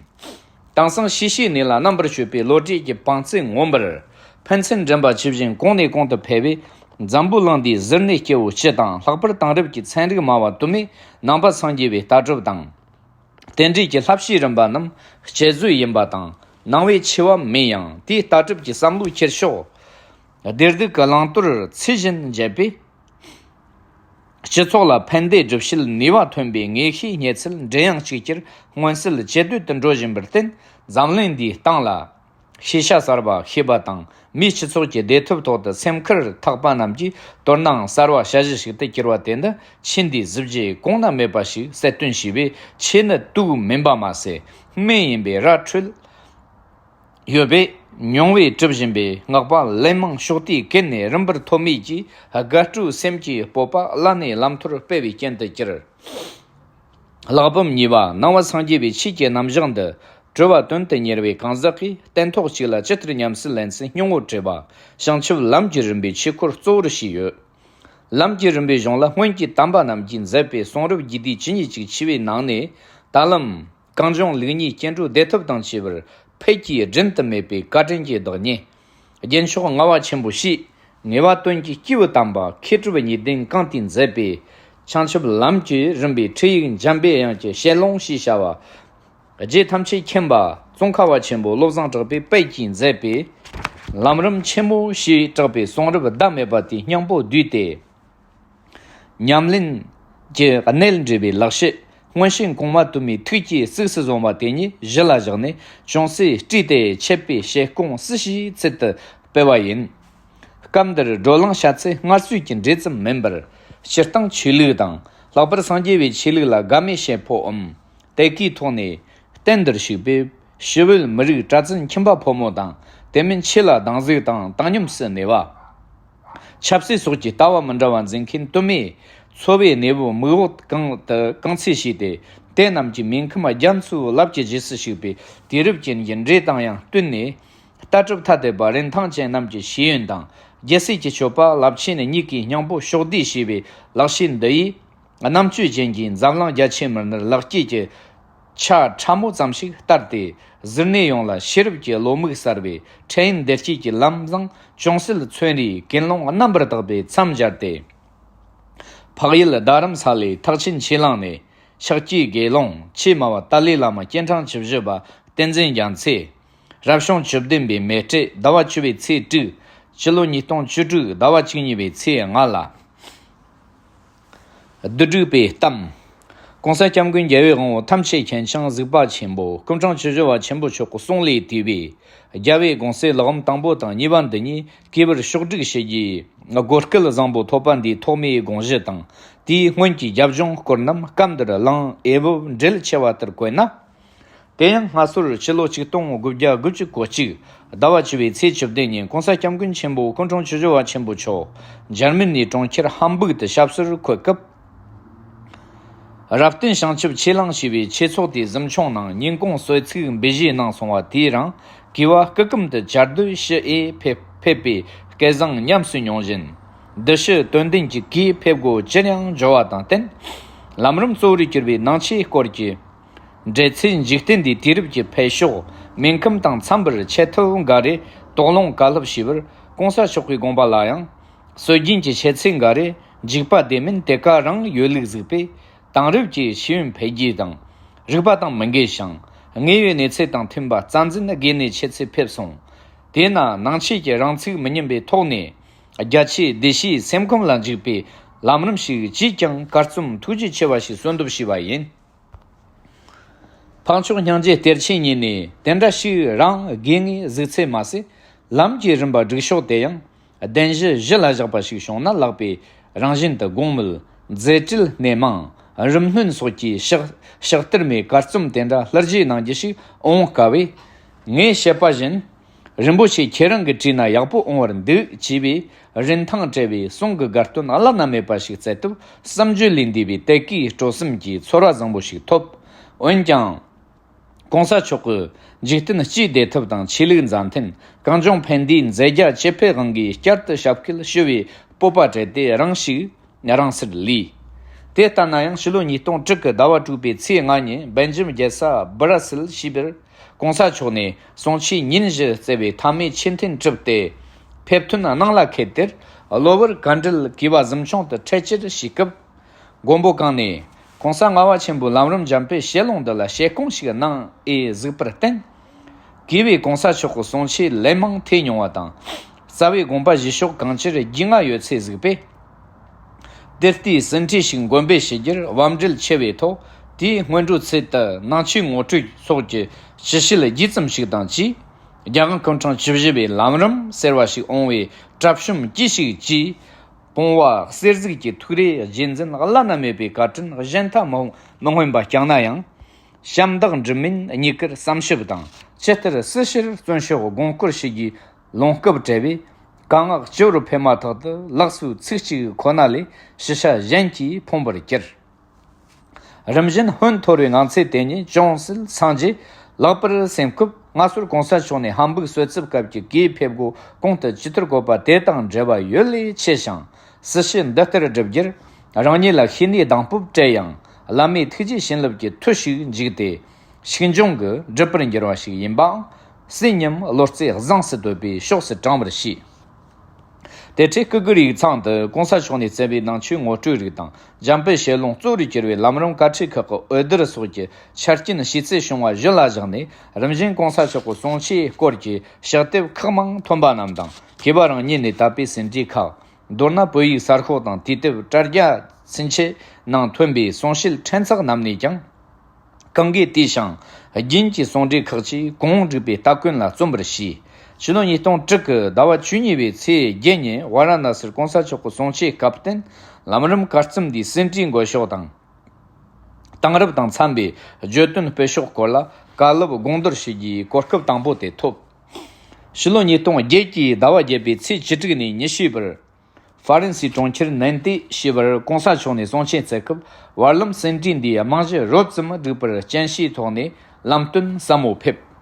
དེང་སང་ཤེས་བྱའི་གནས་ལ་རྣམ་པར་དཔྱོད་པའི་བློ་གྲོས་ཀྱི་བང་རྩལ་མངོན་པར། ཕན་ཚུན་འདྲེན་པ་ཇི་བཞིན་གོང་ནས་གོང་དུ་འཕེལ་བས། འཛམ་བུ་གླིང་འདིའི་གཟུར་གནས་སྐྱེ་བོ་སྤྱི་དང་ལྷག་པར་དེང་རབས་ཀྱི་ཚན་རིག་སྨྲ་བ་དུ་མས་ནང་པ་སངས་རྒྱས་པའི་ལྟ་གྲུབ་དང་། རྟེན་འབྲེལ་གྱི་བསླབ་བྱའི་རིམ་པ་རྣམས་དཔྱད་བཟོད་ཡིན་པ་དང་། ནང་པའི་ཆེ་བ་མིན་ཡང་དེའི་ལྟ་གྲུབ་ཀྱི་བསམ་བློའི་འཁྱེར་ཕྱོགས། བདེ་སྡུག་གི་བླང་དོར་ཚུལ་བཞིན་འབྱེད་པས། སྤྱི་ཚོགས་ལ་ཕན་བདེ་སྒྲུབ་བྱེད་ནུས་པ་ཐོན་པའི་དངོས་ཤེས་རྙེད་ཚུལ་འབྲེལ་ཡང་གཅིག་གྱུར་མངོན་གསལ་ཇེ་དོད་དུ་འགྲོ་བཞིན་པར་བརྟེན། འཛམ་གླིང་འདིའི་སྟེང་ལ་ཤེས་བྱ་གསར་པ་ཤེས་པ་དང་མིའི་སྤྱི་ཚོགས་ཀྱི་བདེ་ཐབས་ཐོག་ཏུ་སེམས་ཁུར་ཐག་པ་རྣམས་ཀྱིས་དོ་སྣང་གསར་བ་བྱ་གཞི་ཞིག་ཏུ་གྱུར་བ་དེ་འདི་ཆོས་འདིའི་གཟི་བརྗིད་གོང་ན་མེད་པ་ཞིག་གསལ་སྟོན་བྱས་པས། ཆོས་ནི་དུག་མིན་པ་མ་ཟད་སྨན་ཡིན་པས་ར་འཕྲོད། ཡོད་པས། མྱོང་བས་གྲུབ་བཞིན་པའི་སྔགས་པ་ལན་མང་ཕྱོགས་དེའི་གན་ནས་རིམ་པར་ཐོན་མིས་ཀྱིས་དགའ་སྤྲོའི་སེམས་ཀྱི་སྤོབས་པ་བླ་ནས་ལམ་མཐོར་སྤེལ་བའི་རྐྱེན་དུ་གྱུར། གླེགས་བམ་གཉིས་པ་ནང་པ་སངས་རྒྱས་པའི་ཆོས་ཀྱི་རྣམ་གཞག་འདི་གྲུབ་པ་དོན་དུ་གཉེར་བའི་གང་ཟག་གིས་སྟན་ཐོག་གཅིག་ལ་ཇི་ལྟར་ཉམས་སུ་ལེན་ཚུལ་སྙིང་པོར་བྲིས་པ། བྱང་ཆུབ་ལམ་གྱི་རིམ་པའི་ཆོས་འཁོར་གཙོ་བོར་བྱས་ཡོད། ལམ་གྱི་རིམ་པའི་གཞུང་ལ་སྔོན་གྱི་དམ་པ་རྣམས་ཀྱིས་མཛད་པའི་གསུང་རབ་རྒྱས་བསྡུས་ཇི་སྙེད་ཅིག་མཆིས་པའི་ནང་ནས། ད་ལམ། གངས་ལྗོངས་ལུགས་གཉིས་སྐྱེ་འགྲོའི་བདེ་ཐབས་དང་བཅས་པར་ཕལ་གྱིས་བསྒྲུན་དུ་མེད་པའི་བཀའ་དྲིན་གྱི་བདག་ཉིད། རྒྱན་མཆོག་ལྔ་པ་ཆེན་པོ་ཞེས་ངེས་པ་དོན་གྱི་སྐྱེས་བུ་དམ་པ་མཁས་གྲུབ་གཉིས་ལྡན་གང་དེས་མཛད་པའི་བྱང་ཆུབ་ལམ་གྱི་རིམ་པའི་ཁྲིད་ཡིག་འཇམ་པའི་དབྱངས་ཀྱི་ཞལ་ལུང་ཞེས་བྱ་བ། རྗེ་ཐམས་ཅད་མཁྱེན་པ་ཙོང་ཁ་པ་ཆེན་པོ་བློ་བཟང་གྲགས་པའི་དཔལ་གྱིས་མཛད་པའི་ལམ་རིམ་ཆེན་མོ་ཞེས་གྲགས་པའི་གསུང་རབ་ཟླ་མེད་པ་དེའི་སྙིང་པོ་བསྡུས་ཏེ། ཉམས་ལེན་གྱི་གནད་འདྲེས་པའི་ལག་ཤེས་མངོན་ཤེས་གོང་མ་དུ་མའི་ཐུགས་ཀྱིས་གཙིགས་སུ་བཟུང་བ་དེ་ཉིད་གཞི་ལ་བཞག་ནས་ཅུང་ཟད་བསྲེས་ཏེ་འཆད་པའི་བཤད་སྐོང་སྲིད་ཞིའི་ཚུལ་དུ་སྤེལ་བ་ཡིན། སྐབས་འདིར་བགྲོ་གླེང་བྱ་ཚུལ་སྔར་སྲོལ་གྱི་འགྲེལ་ཙམ་མིན་པར། སྤྱིར་བཏང་ཆོས་ལུགས་དང་ལྷག་པར་སངས་རྒྱས་པའི་ཆོས་ལུགས་ལ་དགའ་མོས་བྱེད་ཕོད་འམ། དེ་གའི་ཐོག་ནས་བསྟན་འདིར་ཞུགས་པའི་ཞི་བོད་མི་རིགས་གྲྭ་བཙུན་ཁྱིམ་པ་ཕོ་མོ་དང་། དེ་མིན་ཆོས་ལ་སྡང་ཟུག་དང་བཏང་སྙོམས་སུ་གནས་པ། ཆབ་སྲིད་སོགས་ཀྱི་ལྟ་བ་མི་འདྲ་བ་འཛིན་མཁན་དུ་མས་འཚོ་བའི་གནས་བབ་མིག་འོག་གང་དུ་རྐང་ཚུགས་བྱས་ཏེ། དེ་རྣམས་ཀྱི་མིང་ཁམས་རྒྱ་མཚོའི་རླབས་ཀྱི་རྗེས་སུ་ཞུགས་པའི་དུས་རབས་ཀྱི་འགྱུར་འགྲོས་དང་ཡང་བསྟུན་ནས། ལྟ་གྲུབ་ཐ་དད་པ་རིན་ཐང་ཅན་རྣམས་ཀྱི་ཤེས་ཡོན་དང་། རྒྱལ་སྲས་ཀྱི་སྤྱོད་པ་རླབས་ཆེན་གཉིས་ཀའི་སྙིང་པོ་ཕྱོགས་བསྡུས་བྱས་པའི་ལག་ཤེས་འདི་ཡིས། རྣམ་དཔྱོད་ཅན་གྱི་འཛམ་གླིང་རྒྱ་ཆེ་མི་སྣར་ལེགས་སྐྱེས་ཀྱི་ཆ་ཕྲ་མོ་ཙམ་ཞིག་བསྟར་ཏེ། གཟུར་གནས་ཡོངས་ལ་ཤེས་རབ་ཀྱི་བློ་མིག་གསར་བའི་འཕྲལ་ཡུན་བདེ་སྐྱིད་ཀྱི་ལམ་བཟང་ཅུང་ཟད་མཚོན་རེའི་ཀུན་སློང་རྣམ་པར་དག་པས་མཚམས་སྦྱར་ཏེ། འཕགས་ཡུལ་རྡ་རམ་ས་ལའི་ཐེག་ཆེན་ཆོས་གླིང་ནས་ཤཱཀྱའི་དགེ་སློང་ཆེས་སྨྲ་བ་ཏཱ་ལའི་བླ་མ་སྐྱེས་ཕྲེང་བཅུ་བཞི་པ་བསྟན་འཛིན་རྒྱ་མཚོས། རབ་བྱུང་བཅུ་བདུན་པའི་མེ་སྤྲེལ་ཟླ་བ་བཅུ་པའི་ཚེས་དྲུག། སྤྱི་ལོ་ཉིས་སྟོང་བཅུ་དྲུག་ཟླ་བ་བཅུ་གཉིས་པའི་ཚེས་ལྔ་ལ། བསྡུ་སྒྲིག་པའི་གཏམ། ༸གོང་ས་༸སྐྱབས་མགོན་རྒྱལ་བའི་དབང་པོ་ཐམས་ཅད་མཁྱེན་ཅིང་གཟིགས་པ་ཆེན་པོ་སྐུ་ཕྲེང་བཅུ་བཞི་པ་ཆེན་པོ་མཆོག་གི་གསུང་ལས་བཏུས་པའི་རྒྱལ་བའི་དགོངས་གསལ་ལེའུ་དང་པོ་དང་གཉིས་པ་འདི་ཉིད་གུས་པར་ཕྱོགས་སྒྲིག་ཞུ་རྒྱུའི་གོ་སྐལ་བཟང་པོ་ཐོབ་པ་འདིའི་ཐོག་མའི་དགོངས་གཞི་དང་། དེའི་སྔོན་གྱི་རྒྱབ་ལྗོངས་སྐོར་རྣམས་སྐབས་འདིར་གླེང་འོས་བབ་འབྲེལ་ཆེ་བ་ལྟར་བཀོད་ན། དེ་ཡང་སྔ་སོར་ཕྱི་ལོ་ཆིག་སྟོང་དགུ་བརྒྱ་དགུ་བཅུ་གོ་གཅིག་ཟླ་བ་བཅུ་པའི་ཚེས་བཅུ་བདུན་ཉིན་༸གོང་ས་༸སྐྱབས་མགོན་ཆེན་པོ་སྐུ་ཕྲེང་བཅུ་བཞི་པ་ཆེན་པོ་མཆོག་འཇར་མ་ནིའི་གྲོང་ཁྱེར་ཧམ་སྦུག་ཏུ་ཞབས་སོར་འཁོད་སྐབས། རབ་བརྟན་བྱང་ཆུབ་ཆོས་གླིང་ཞེས་པའི་ཆོས་ཚོགས་དེའི་གཟིམ་ཆུང་ནང་ཉིན་གུང་གསོལ་ཚིགས་འབུལ་བཞེས་གནང་སོང་བ་དེའི་རིང་གུས་པ་སྐུ་ཁམས་དུ་བཅར་འདོད་ཞུ་ཨེ་ཕེབས་ཕེབས་པའི་སྐལ་བཟང་ཉམས་སུ་མྱོང་བཞིན། འདི་ཕྱི་དོན་ལྡན་གྱི་གུས་ཕེབས་སྒོ་ཅི་ཡང་འབྱོར་བ་དང་བསྟུན། ལམ་རིམ་གཙོ་བོར་གྱུར་པའི་ནང་ཆོས་སྐོར་གྱི། འབྲེལ་ཚད་འཇིག་རྟེན་འདིའི་དུས་རབས་ཀྱི་འཕེལ་ཕྱོགས་མིང་ཁམས་དང་འཚམ་པར་འཆད་ཐབས་འགའ་རེ་དོགས་སློང་བཀའ་སློབ་ཞུས་པར་༸གོང་ས་མཆོག་གི་དགོངས་པ་ལ་ཡང་། སྲོལ་རྒྱུན་གྱི་འཆད་ཚུལ་འགའ་རེ་འཇིག་པ་དེ་མིན་དེ་ཀ་རང་ཡོད་ལུགས་གཟིགས་པས། དེང་རབས་ཀྱི་ཤེས་ཡོན་འཕེལ་རྒྱས་དང་རིག་པ་དང་མི་འགལ་ཞིང་། དངོས་ཡོད་གནས་ཚུལ་དང་མཐུན་པ་རྩ་འཛིན་དགོས་ནས་འཆད་ཚུལ་ཕེབས་སོང་། དེས་ན་ནང་ཆོས་ཀྱི་རང་ཚུགས་མི་ཉམས་པའི་ཐོག་ནས། རྒྱ་ཆེའི་བདེ་སྐྱིད་སེམས་ཁམས་ལ་འཇུག་པའི་ལམ་རིམ་ཞིག་ཅིས་ཀྱང་གར་རྩོམ་ཐུགས་རྗེ་ཆེ་བ་ཞིག་གསོལ་འདེབས་ཞུས་པ་ཡིན། འཕགས་མཆོག་སྙིང་རྗེ་གཏེར་ཆེན་ཉིད་ནས་དེ་འདྲ་ཞིག་རང་དགོས་ངེས་གཟིགས་ཚད་མ་ཟད། ལམ་གྱི་རིམ་པ་སྒྲིག་ཕྱོགས་དེ་ཡང་བདེན་གཞི་གཞི་ལ་བཞག་པ་ཞིག་བྱུང་ན་ལགས་པས། རང་བཞིན་དུ་དགོངས་མོལ་མཛད་བྲེལ་སྣེ་མང་རིམ་སྣོན་སོགས་ཀྱི་ཕྱག་ཕྱག་བསྟར་མའི་གར་རྩོམ་དེ་འདྲ་སླར་གཞས་གནང་རྒྱུ་ཞིག་འོང་དཀའ་བས། ངས་བཤད་པ་བཞིན། རིན་པོ་ཆེ་ཁྱེད་རང་གིས་བྲིས་ན་ཡག་པོ་འོང་བར་འདུག་ཅེས་པའི་རིན་ཐང་བྲལ་བའི་གསུང་གི་དགའ་སྟོན་བླ་ན་མེད་པ་ཞིག་སྩལ་སྟབས། བསམ་བརྗོད་ལས་འདས་པའི་དད་གུས་སྤྲོ་སེམས་ཀྱི་ཚོར་བ་བཟང་པོ་ཞིག་ཐོབ། འོན་ཀྱང་། གོང་ས་མཆོག་གི་འཇིག་རྟེན་སྤྱིའི་བདེ་ཐབས་དང་ཆོས་ལུགས་མཛའ་མཐུན། གངས་ལྗོངས་ཕན་བདེའི་མཛད་རྒྱ་ཇེ་ཕུལ་དབང་གིས་བསྐྱར་དུ་ཞབས་སྐུལ་ཞུ་བའི་སྤོབས་པ་བྲལ་ཏེ་རང་ཤུགས་རང་སར་ལུས། དེ་ལྟར་ན་ཡང་ཕྱི་ལོ་ཉིས་སྟོང་དྲུག་གི་ཟླ་བ་དྲུག་པའི་ཚེས་ལྔ་ཉིན་སྦེལ་ཇམ་རྒྱལ་ས་སྦ་ར་སིལ་ཞེས་པར་གོང་ས་མཆོག་ནས་གསུང་ཆོས་ཉིན་བཞི་སྩལ་བའི་མཐའ་མའི་ཆོས་ཐུན་གྲུབ་སྟེ། ཕེབས་ཐོན་གནང་ལ་འཁེལ་དེར་གློ་བུར་གར་འགྲུལ་གུས་པ་གཟིམ་ཆུང་དུ་འཕྲད་ཕྱིར་ཞུས་སྐབས། མགོན་པོ་གང་ནས་གོང་ས་ལྔ་པ་ཆེན་པོའི་ལམ་རིམ་འཇམ་དཔལ་ཞལ་ལུང་འདི་ལ་བཤད་སྐོང་ཞིག་གནང་ཨེ་གཟིགས་པར་བརྟེན། གུས་པས་གོང་ས་མཆོག་གི་གསུང་ཆོས་ལན་མང་ཐོས་མྱོང་བ་དང་། རྩ་བའི་དགོངས་པ་བཞེས་ཕྱོགས་གང་ཅིར་རྒྱུས་མངའ་ཡོད་ཚད་གཟིགས་པས། དེ་ལྟའི་ཟིན་བྲིས་ཤིག་འགོད་འབུལ་ཞུ་རྒྱུར་དབབ་འབྲེལ་ཆེ་བའི་ཐོག་དེའི་སྔོན་འགྲོའི་ཚུལ་དུ་ནང་ཆོས་ངོ་སྤྲོད་སོགས་ཀྱི་ཞུ་བཤད་རྒྱས་ཙམ་ཞིག་དང་བཅས། རྒྱལ་དབང་སྐུ་ཕྲེང་བཅུ་བཞི་པའི་ལམ་རིམ་ཟེར་བ་ཞིག་འོང་བའི་གྲབས་གཤོམ་གྱིས་ཤིག་ཅེས། སྤོང་བ་གསེར་གཟིགས་ཀྱི་ཐུགས་རེ་རྗེས་འཛིན་བླ་ན་མེད་པའི་བཀའ་དྲིན་གཞན་ཐ་མི་མི་སྔོན་པ་བསྐྱངས་ན་ཡང་། ཞབས་འདེགས་འགྲུབ་མིན་གཉིས་ཀར་བསམ་ཞིབ་དང་། ཇི་ལྟར་སྲིད་ཕྱིར་བརྩོན་ཕྱོགས་དགོངས་སྐོར་ཞུ་རྒྱུའི་ལོངས་སྐབས་བྲལ་བས། བཀའ་མངགས་སྤྱི་བོར་ཕེབས་མ་ཐག་ཏུ་ལགས་སོའི་ཚིག་གཅིག་ཁོ་ན་ལས་ཞུ་བྱ་གཞན་གྱིས་ཕོངས་པར་གྱུར། རིམ་བཞིན་ཧོན་འཐོར་བའི་ངང་ཚུལ་དེ་ཉིད་ཅུང་ཟད་སངས་རྒྱས་ལེགས་པར་སེམས་སྐབས། སྔ་སོར་གོང་ས་མཆོག་ནས་ཧམ་སྦུག་གསོལ་ཚིགས་སྐབས་ཀྱི་གུས་ཕེབས་སྒོ་གོང་དུ་ཇི་ལྟར་བཀོད་པ་དེ་དང་འབྲེལ་བ་ཡོད་ལས་ཆེ་ཞིང་། སྲིད་ཕྱི་འདི་ལྟར་བསྒྲུབ་རྒྱུར་རང་ཉིད་ལ་ཤེས་ནུས་གདེང་སྤོབས་སྤྲད་ཡང་། བླ་མའི་ཐུགས་རྗེ་བྱིན་རླབས་ཀྱི་མཐུ་ཞིག་འཇུག་སྟེ། ཤུགས་འབྱུང་གི་སྒྲུབ་པར་འགྱུར་བ་ཞིག་ཡིན་པའང་། སྲིད་ཉམས་བློ་རྩེ་བཟང་སུ་དོད་པའི་ཕྱོགས་སུ་དྲངས་པར་བྱས། དེ་འཕྲལ་སྐུ་སྒེར་ཡིག་ཚང་དུ་གོང་ས་མཆོག་ནས་སྩལ་བའི་ནང་ཆོས་ངོ་སྤྲོད་རིགས་དང་། འཇམ་དཔལ་ཞལ་ལུང་གཙོ་བོར་གྱུར་བའི་ལམ་རིམ་བཀའ་ཁྲིད་ཁག་གི་འོད་སྡེར་སོགས་ཀྱི་ཆ་རྐྱེན་ཞིག་བསྩལ་བྱུང་བ་གཞི་ལ་བཞག་ནས། རིམ་བཞིན་གོང་ས་མཆོག་གི་གསུང་ཆོས་སྐོར་གྱི་ཕྱག་དེབ་ཁག་མང་ཐོན་པ་རྣམས་དང་། གུས་པ་རང་ཉིད་ནས་དད་པའི་ཟིན་བྲིས་ཁག་མདོར་ན་བོད་ཡིག་གསར་ཤོག་དང་དུས་དེབ་དྲ་རྒྱ་ཚུན་ཆད་ནང་ཐོན་པའི་གསུང་བཤད་ཕྲན་ཚེགས་རྣམས་ནས་ཀྱང་། གང་གིས་བལྟས་ཤིང་རྒྱུན་གྱི་གསུང་འབྲེལ་ཁག་ཅིག་གོང་འོག་འགྲིག་པའི་སྟ་གོན་ལ་བརྩོན་པར་བྱས། ཕྱི་ལོ་ཉིས་སྟོང་དྲུག་གི་ཟླ་བ་བཅུ་གཉིས་པའི་ཚེས་བརྒྱད་ཉིན་ཝཱ་ར་ཎ་སིར་གོང་ས་མཆོག་གི་གསུང་ཆོས་སྐབས་བསྟུན་ལམ་རིམ་བཀའ་རྩོམ་འདིའི་ཟིན་བྲིས་འགོད་ཕྱོགས་དང་། དེང་རབས་དང་འཚམ་པའི་བརྗོད་དོན་སྤེལ་ཕྱོགས་སྐོར་ལ་བཀའ་སློབ་དགོངས་དོར་ཞུ་རྒྱུའི་གོ་སྐབས་དང་པོ་དེ་ཐོབ། ཕྱི་ལོ་ཉིས་སྟོང་བརྒྱད་ཀྱི་ཟླ་བ་བརྒྱད་པའི་ཚེས་བཅུ་དྲུག་ནས་ཉི་ཤུའི་བར། ཧྥ་རན་སིའི་གྲོང་ཁྱེར་ནན་ཏི་ཞེས་པར་གོང་ས་མཆོག་ནས་གསུང་ཆོས་སྩལ་སྐབས། བར་ལམ་ཟིན་བྲིས་འདིའི་རྨང་གཞི་རོབ་ཙམ་བསྒྲིགས་པར་རྐྱེན་བྱས་ཐོག་ནས་ལམ་སྟོན་ཟབ་མོ་ཕེབས།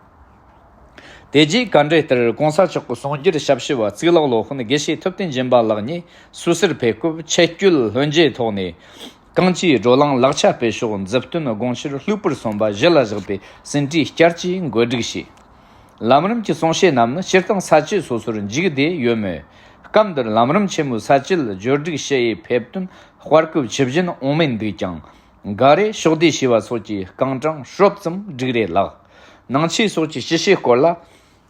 དེ་རྗེས་བཀའ་འདྲི་ལྟར་གོང་ས་མཆོག་གི་གསུང་སྒྱུར་ཞབས་ཞུ་བ་གཙུག་ལག་སློབ་དཔོན་དགེ་བཤེས་ཐུབ་བསྟན་སྦྱིན་པ་ལགས་ཉིད་སུད་སིར་ཕེབས་སྐབས་ཆེད་བསྐྱོད་ལྷོད་འཇགས་ཐོག་ནས། གང་ཅིའི་བགྲོ་གླེང་ལག་ཆ་སྤེལ་ཕྱོགས་མཛུབ་སྟོན་དགོངས་ཕྱིར་ལྷུག་པོར་སོན་པ་གཞི་ལ་བཞག་པའི་ཟིན་བྲིས་བསྐྱར་གྱིས་འགོད་སྒྲིག་བྱས། ལམ་རིམ་གྱི་གསུང་བཤད་རྣམས་ནི་སྤྱིར་བཏང་ས་བཅད་སོ་སོར་འཇུག་བསྡད་ཡོད་མོད། སྐབས་འདིར་ལམ་རིམ་ཆེན་མོའི་ས་བཅད་བསྒྱུར་སྒྲིག་བྱེད་ཡས་ཕེབས་དོན་དཔར་སྐུབ་ཇི་བཞིན་འོང་མིན་འདུག་ཀྱང་། འགའ་རེ་ཕྱོགས་བསྡུས་བྱས་པ་སོགས་ཀྱི་རྐང་གྲངས་རོབ་ཙམ་བསྒྲིགས་རེད་ལགས། ནང་ཆོས་སོགས་ཀྱི་ཞུ་བཤད་སྐོར་ལ།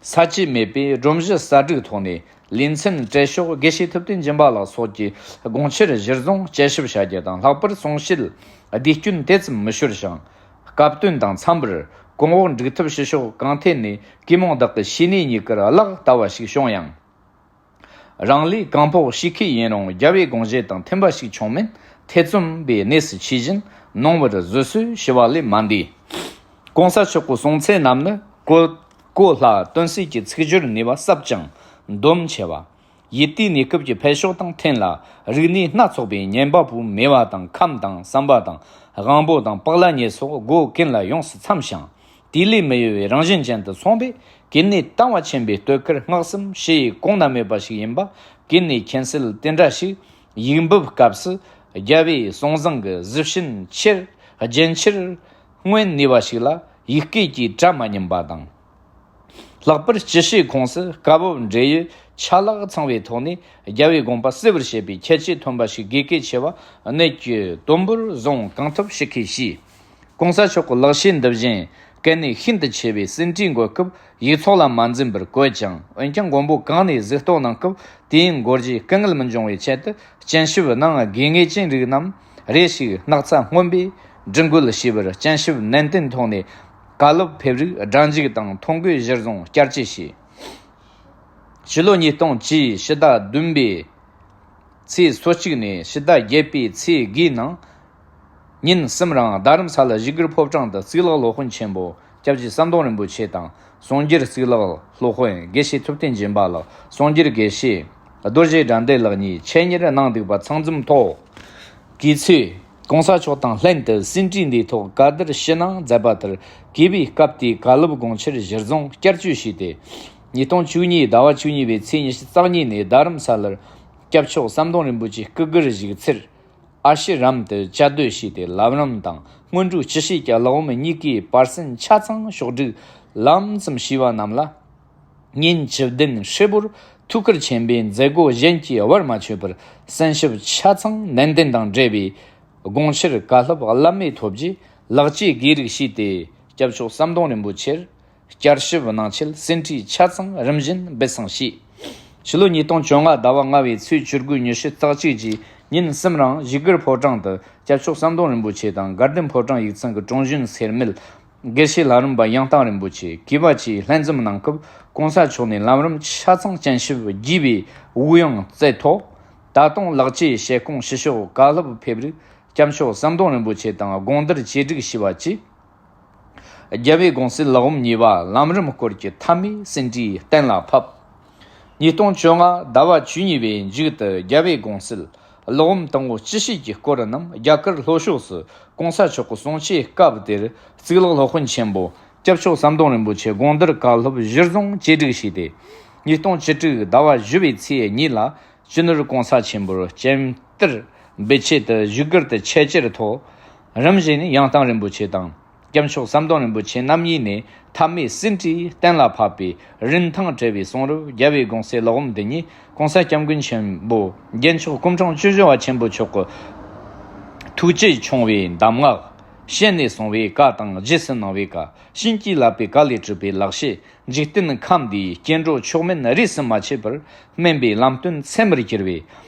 ས་བཅད་མེད་པའི་སྒྲོམ་གཞི་གསར་བསྒྲིགས་ཐོག་ནས་ལེ་ཚན་སྤྲད་ཕྱོགས་དགེ་བཤེས་ཐུབ་བསྟན་སྦྱིན་པ་ལགས་སོགས་ཀྱིས་དགོངས་འཆར་གཞིར་བཟུང་དཔྱད་ཞིབ་བྱ་རྒྱུ་དང་། ལྷག་པར་གསུང་བཤད་བསྡུས་སྐྱོན་དེ་ཙམ་མི་ཤོར་ཞིང་། སྐབས་དོན་དང་འཚམ་པར་གོང་འོག་འགྲིག་ཐབས་ཞུ་ཕྱོགས་གང་ཐད་ནས་གུས་མོ་བདག་གི་ཤེས་ནུས་གཉིས་ཀར་གླགས་ལྟ་བ་ཞིག་བྱུང་ཡང་། རང་ལས་གང་ཕོག་ཤེས་མཁས་ཡིན་རུང་རྒྱལ་བའི་དགོངས་བཞེད་དང་མཐུན་པ་ཞིག་བྱུང་མིན་ཐེ་ཚོམ་པའི་གནས་སུ་མཆིས་བཞིན་ནོངས་པར་བཟོད་གསོལ་ཞུ་བ་ལས་མ་འདས། གོང་ས་མཆོག་གི་གསུང་ཚད་རྣམས་ནི་གོ་གོ་ལྷ་དོན་གསལ་གྱི་ཚིག་སྦྱོར་ནུས་པ་ཟབ་ཅིང་འདོམས་ཆེ་བ། ཡུལ་དུས་གནས་སྐབས་ཀྱི་འཕེལ་ཕྱོགས་དང་མཐུན་ལ་རིག་གནས་སྣ་ཚོགས་པའི་ཉན་པ་པོ་མོས་པ་དང་ཁམས་དང་བསམ་པ་དང་དབང་པོ་དང་པགས་ལ་ཉེ་སོགས་སྒོ་ཀུན་ལ་ཡོངས་སུ་འཚམ་ཞིང་། དུས་ལས་མི་ཡོལ་བའི་རང་བཞིན་ཅན་དུ་སོང་བས། གལ་གནད་དང་བ་ཆེན་པོའི་བསྟོད་ཁར་བསྔགས་བསམ་ཞུ་ཡས་གོང་ན་མེད་པ་ཞིག་ཡིན་པ། གལ་གནད་མཁྱེན་གསལ་དེ་འདྲ་ཞིག་ཡིག་འབུབ་སྐབས་སུ་རྒྱལ་བའི་གསུང་བཟང་གི་གཟི་བྱིན་ཆེར་རྒྱན་ཆེར་མངོན་ནུས་པ་ཞིག་ལ་ཡིག་སྐད་ཀྱིས་གྲ་མ་ཉན་པ་དང་། ལྷག་པར་སྤྱི་བཤད་ཁོངས་སུ་སྐབས་བབ་འབྲེལ་ཡོད་ཆ་ལག་ཚང་བའི་ཐོག་ནས་རྒྱལ་བའི་དགོངས་པ་གསལ་བར་བཤད་པའི་ཁྱད་ཆོས་ཐོན་པ་ཞིག་དགོས་གལ་ཆེ་བ་གནད་ཀྱི་དོན་པོར་བཟུང་གང་ཐུབ་ཞིབ་ཁས་ཞུས། གོང་ས་མཆོག་གི་ལེགས་བཤད་འདི་བཞིན་གལ་གནད་ཤིན་ཏུ་ཆེ་བའི་ཟིན་བྲིས་འགོད་སྐབས་ཡིག་ཚོགས་ལ་མ་འཛེམ་པར་བཀོད་ཅིང་། འོན་ཀྱང་མགོན་པོ་གང་ནས་གཟིགས་རྟོག་གནང་སྐབས་དུས་ཡུན་འགོར་རྒྱུའི་སྐུ་ངལ་མི་འབྱུང་བའི་ཆེད་དུ་སྤྱན་ཞབས་གནང་དགོས་ངེས་ཅན་རིགས་རྣམས་རེ་ཞིག་སྣག་ཚ་སྔོན་པས་སྒྲིག་འགོད་བྱས་པར་སྤྱན་ཞབས་ནན་ཏན་ཐོག་ནས་བཀའ་སློབ་ཕེབས་རིགས་སྒྲ་འཇུག་དང་ཐོ་འགོད་གཞིར་བཟུང་བསྐྱར་བཅོས་བྱས། ཕྱི་ལོ་ཉིས་སྟོང་བཅུ་ཕྱི་ཟླ་བདུན་པའི་ཚེས་སོ་གཅིག་ནས་ཕྱི་ཟླ་བརྒྱད་པའི་ཚེས་དགུའི་ནང་ཉིན་གསུམ་རིང་རྡ་རམ་ས་ལ་བཞུགས་སྒར་ཕོ་བྲང་དུ་གཙུག་ལག་སློབ་དཔོན་ཆེན་པོ་ སྐྱབས་རྗེ་ཟམ་གདོང་རིན་པོ་ཆེ་དང་། གསུང་སྒྱུར་གཙུག་ལག་སློབ་དཔོན་དགེ་བཤེས་ཐུབ་བསྟན་སྦྱིན་པ་ལགས། གསུང་སྒྱུར་དགེ་བཤེས་རྡོ་རྗེ་དགྲ་འདུལ་ལགས་གཉིས་ཆེད་གཉེར་གནང་འདུག་པ་ཚང་འཛོམས་ཐོག་གུས་ཚོས་གོང་ས་མཆོག་དང་ལྷན་དུ་ཟིན་བྲིས་འདིའི་ཐོག་བཀའ་བསྡུར་ཞུ་གནང་མཛད་པ་ལྟར། གུས་པས་སྐབས་དེའི་བཀའ་སློབ་དགོངས་འཆར་གཞིར་བཟུང་བསྐྱར་བཅོས་བྱས་ཏེ། ཉིས་སྟོང་བཅུ་གཉིས་ཟླ་བ་བཅུ་གཉིས་པའི་ཚེས་ཉི་ཤུ་རྩ་གཉིས་ནས་རྡ་རམ་ས་ལར་སྐྱབས་མཆོག་ཟམ་གདོང་རིན་པོ་ཆེའི་སྐུ་སྒེར་བཞུགས་ཚུལ། ཨ་ཤི་རམ་དུ་བཅའ་སྡོད་བྱས་ཏེ། ལམ་རིམ་དང་སྔོན་འགྲོའི་སྤྱི་བཤད་ཀྱི་གླེགས་བམ་གཉིས་ཀའི་པར་ཟན་ཆ་ཚང་ཕྱོགས་བསྒྲིགས་ལམ་ཙམ་བྱས་པ་རྣམས་ལ། ཉིན་བཅུ་བདུན་ཧྲིལ་པོར་ཐུགས་ཁུར་ཆེན་པོས་མཛད་སྒོ་གཞན་གྱི་བར་མ་ཆོད་པར་གསན་ཞིབ་ཆ་ཚང་ནན་ཏན་དང་འབྲེལ་བའི་དགོངས་འཆར་བཀའ་སློབ་བླ་མེད་ཐོབ་རྗེས་ལེགས་སྐྱེས་དགེ་ལེགས་ཞུས་ཏེ། སྐྱབས་མཆོག་ཟམ་གདོང་རིན་པོ་ཆེར་བསྐྱར་ཞིབ་གནང་ཆེད་ཟིན་བྲིས་ཆ་ཚང་རིམ་བཞིན་སྦས་གསང་ཞུས། ཕྱི་ལོ་ཉིས་སྟོང་བཅོ་ལྔ་ཟླ་བ་ལྔ་པའི་ཚེས་བཅུ་དགུ་ཉི་ཤུ་རྩ་གཅིག་གི་ཉིན་གསུམ་རིང་བཞུགས་སྒར་ཕོ་བྲང་དུ་སྐྱབས་མཆོག་ཟམ་གདོང་རིན་པོ་ཆེ་དང་དགའ་ལྡན་ཕོ་བྲང་ཡིག་ཚང་གི་དྲུང་གཞོན་སེར་མོ་དགེ་བཤེས་ལྷ་རམས་པ་ཡང་དག་རིན་པོ་ཆེ་གུས་པ་བཅས་ལྷན་འཛོམས་གནང་སྐབས། གོང་ས་མཆོག་ནས་ལམ་རིམ་ཆ་ཚང་སྤྱན་ཞབས་རྒྱས་པའི་དབུགས་དབྱངས་བསྩལ་ཐོག་ད་དུང་ལེགས་སྐྱེས་ཞལ་སྐོང་ཞུ་ཕྱོགས་བཀའ་སློབ་ཕེབས་རིགས་སྐྱབས་མཆོག་ཟམ་གདོང་རིན་པོ་ཆེ་དང་དགོངས་འདུན་བཅས་བསྒྲིགས་ཞུས་པ་བཅས། རྒྱལ་བའི་དགོངས་གསལ་ཀློག་འབུམ་གཉིས་པ་ལམ་རིམ་སྐོར་གྱི་མཐའ་མའི་ཟིན་བྲིས་གཏན་ལ་ཕབ། ཉིས་སྟོང་བཅོ་ལྔ་ཟླ་བ་བཅུ་གཉིས་པའི་མཇུག་ཏུ་རྒྱལ་བའི་དགོངས་གསལ་ཀློག་འབུམ་དང་པོ་སྤྱི་བཤད་ཀྱི་སྐོར་རྣམས་རྒྱ་གར་ལྷོ་ཕྱོགས་སུ་གོང་ས་མཆོག་གི་གསུང་ཆོས་སྐབས་དེར་གཙུག་ལག་སློབ་དཔོན་ཆེན་པོ་སྐྱབས་མཆོག་ཟམ་གདོང་རིན་པོ་ཆེ་དགོངས་འདུན་བཀའ་སློབ་གཞིར་བཟུང་བཅོས་སྒྲིག་བྱས་ཏེ། ཉིས་སྟོང་བཅུ་དྲུག་ཟླ་བ་བཞི་པའི་ཚེས་གཉིས་ལ་སྤྱི་ནོར་གོང་ས་ཆེན་པོར་སྤྱན་བསྟར་འབུལ་ཆེད་དུ་བཞུགས་སྒར་དུ་ཆེད་བཅར་ཐོག་རིམ་བཞིན་ཡང་དག་རིན་པོ་ཆེ་དང་། སྐྱབས་མཆོག་ཟམ་གདོང་རིན་པོ་ཆེ་རྣམ་གཉིས་ནས་མཐའ་མའི་ཟིན་བྲིས་གཏན་ལ་ཕབ་པའི་རིན་ཐང་བྲལ་བའི་གསུང་རབ་རྒྱལ་བའི་དགོངས་གསལ་ཀློག་འབུམ་འདི་ཉིད་གོང་ས་སྐྱབས་མགོན་ཆེན་པོ་རྒྱལ་མཆོག་སྐུ་ཕྲེང་བཅུ་བཞི་པ་ཆེན་པོ་མཆོག་གི་ཐུགས་རྗེ་ཆུང་བའི་གདམས་ངག་བཤད་ནས་གསུངས་པའི་བཀའ་དང་རྗེས་སུ་གནང་བའི་བཀའ། བྱིན་གྱིས་བརླབས་པའི་བཀའ་ལས་གྲུབ་པའི་ལེགས་བཤད། འཇིག་རྟེན་ཁམས་འདིའི་སྐྱེ་འགྲོ་མཆོག་དམན་རིས་སུ་མ་ཆད་པར་སྨིན་པའི་ལམ་སྟོན་ཚད་མར་གྱུར་པའི།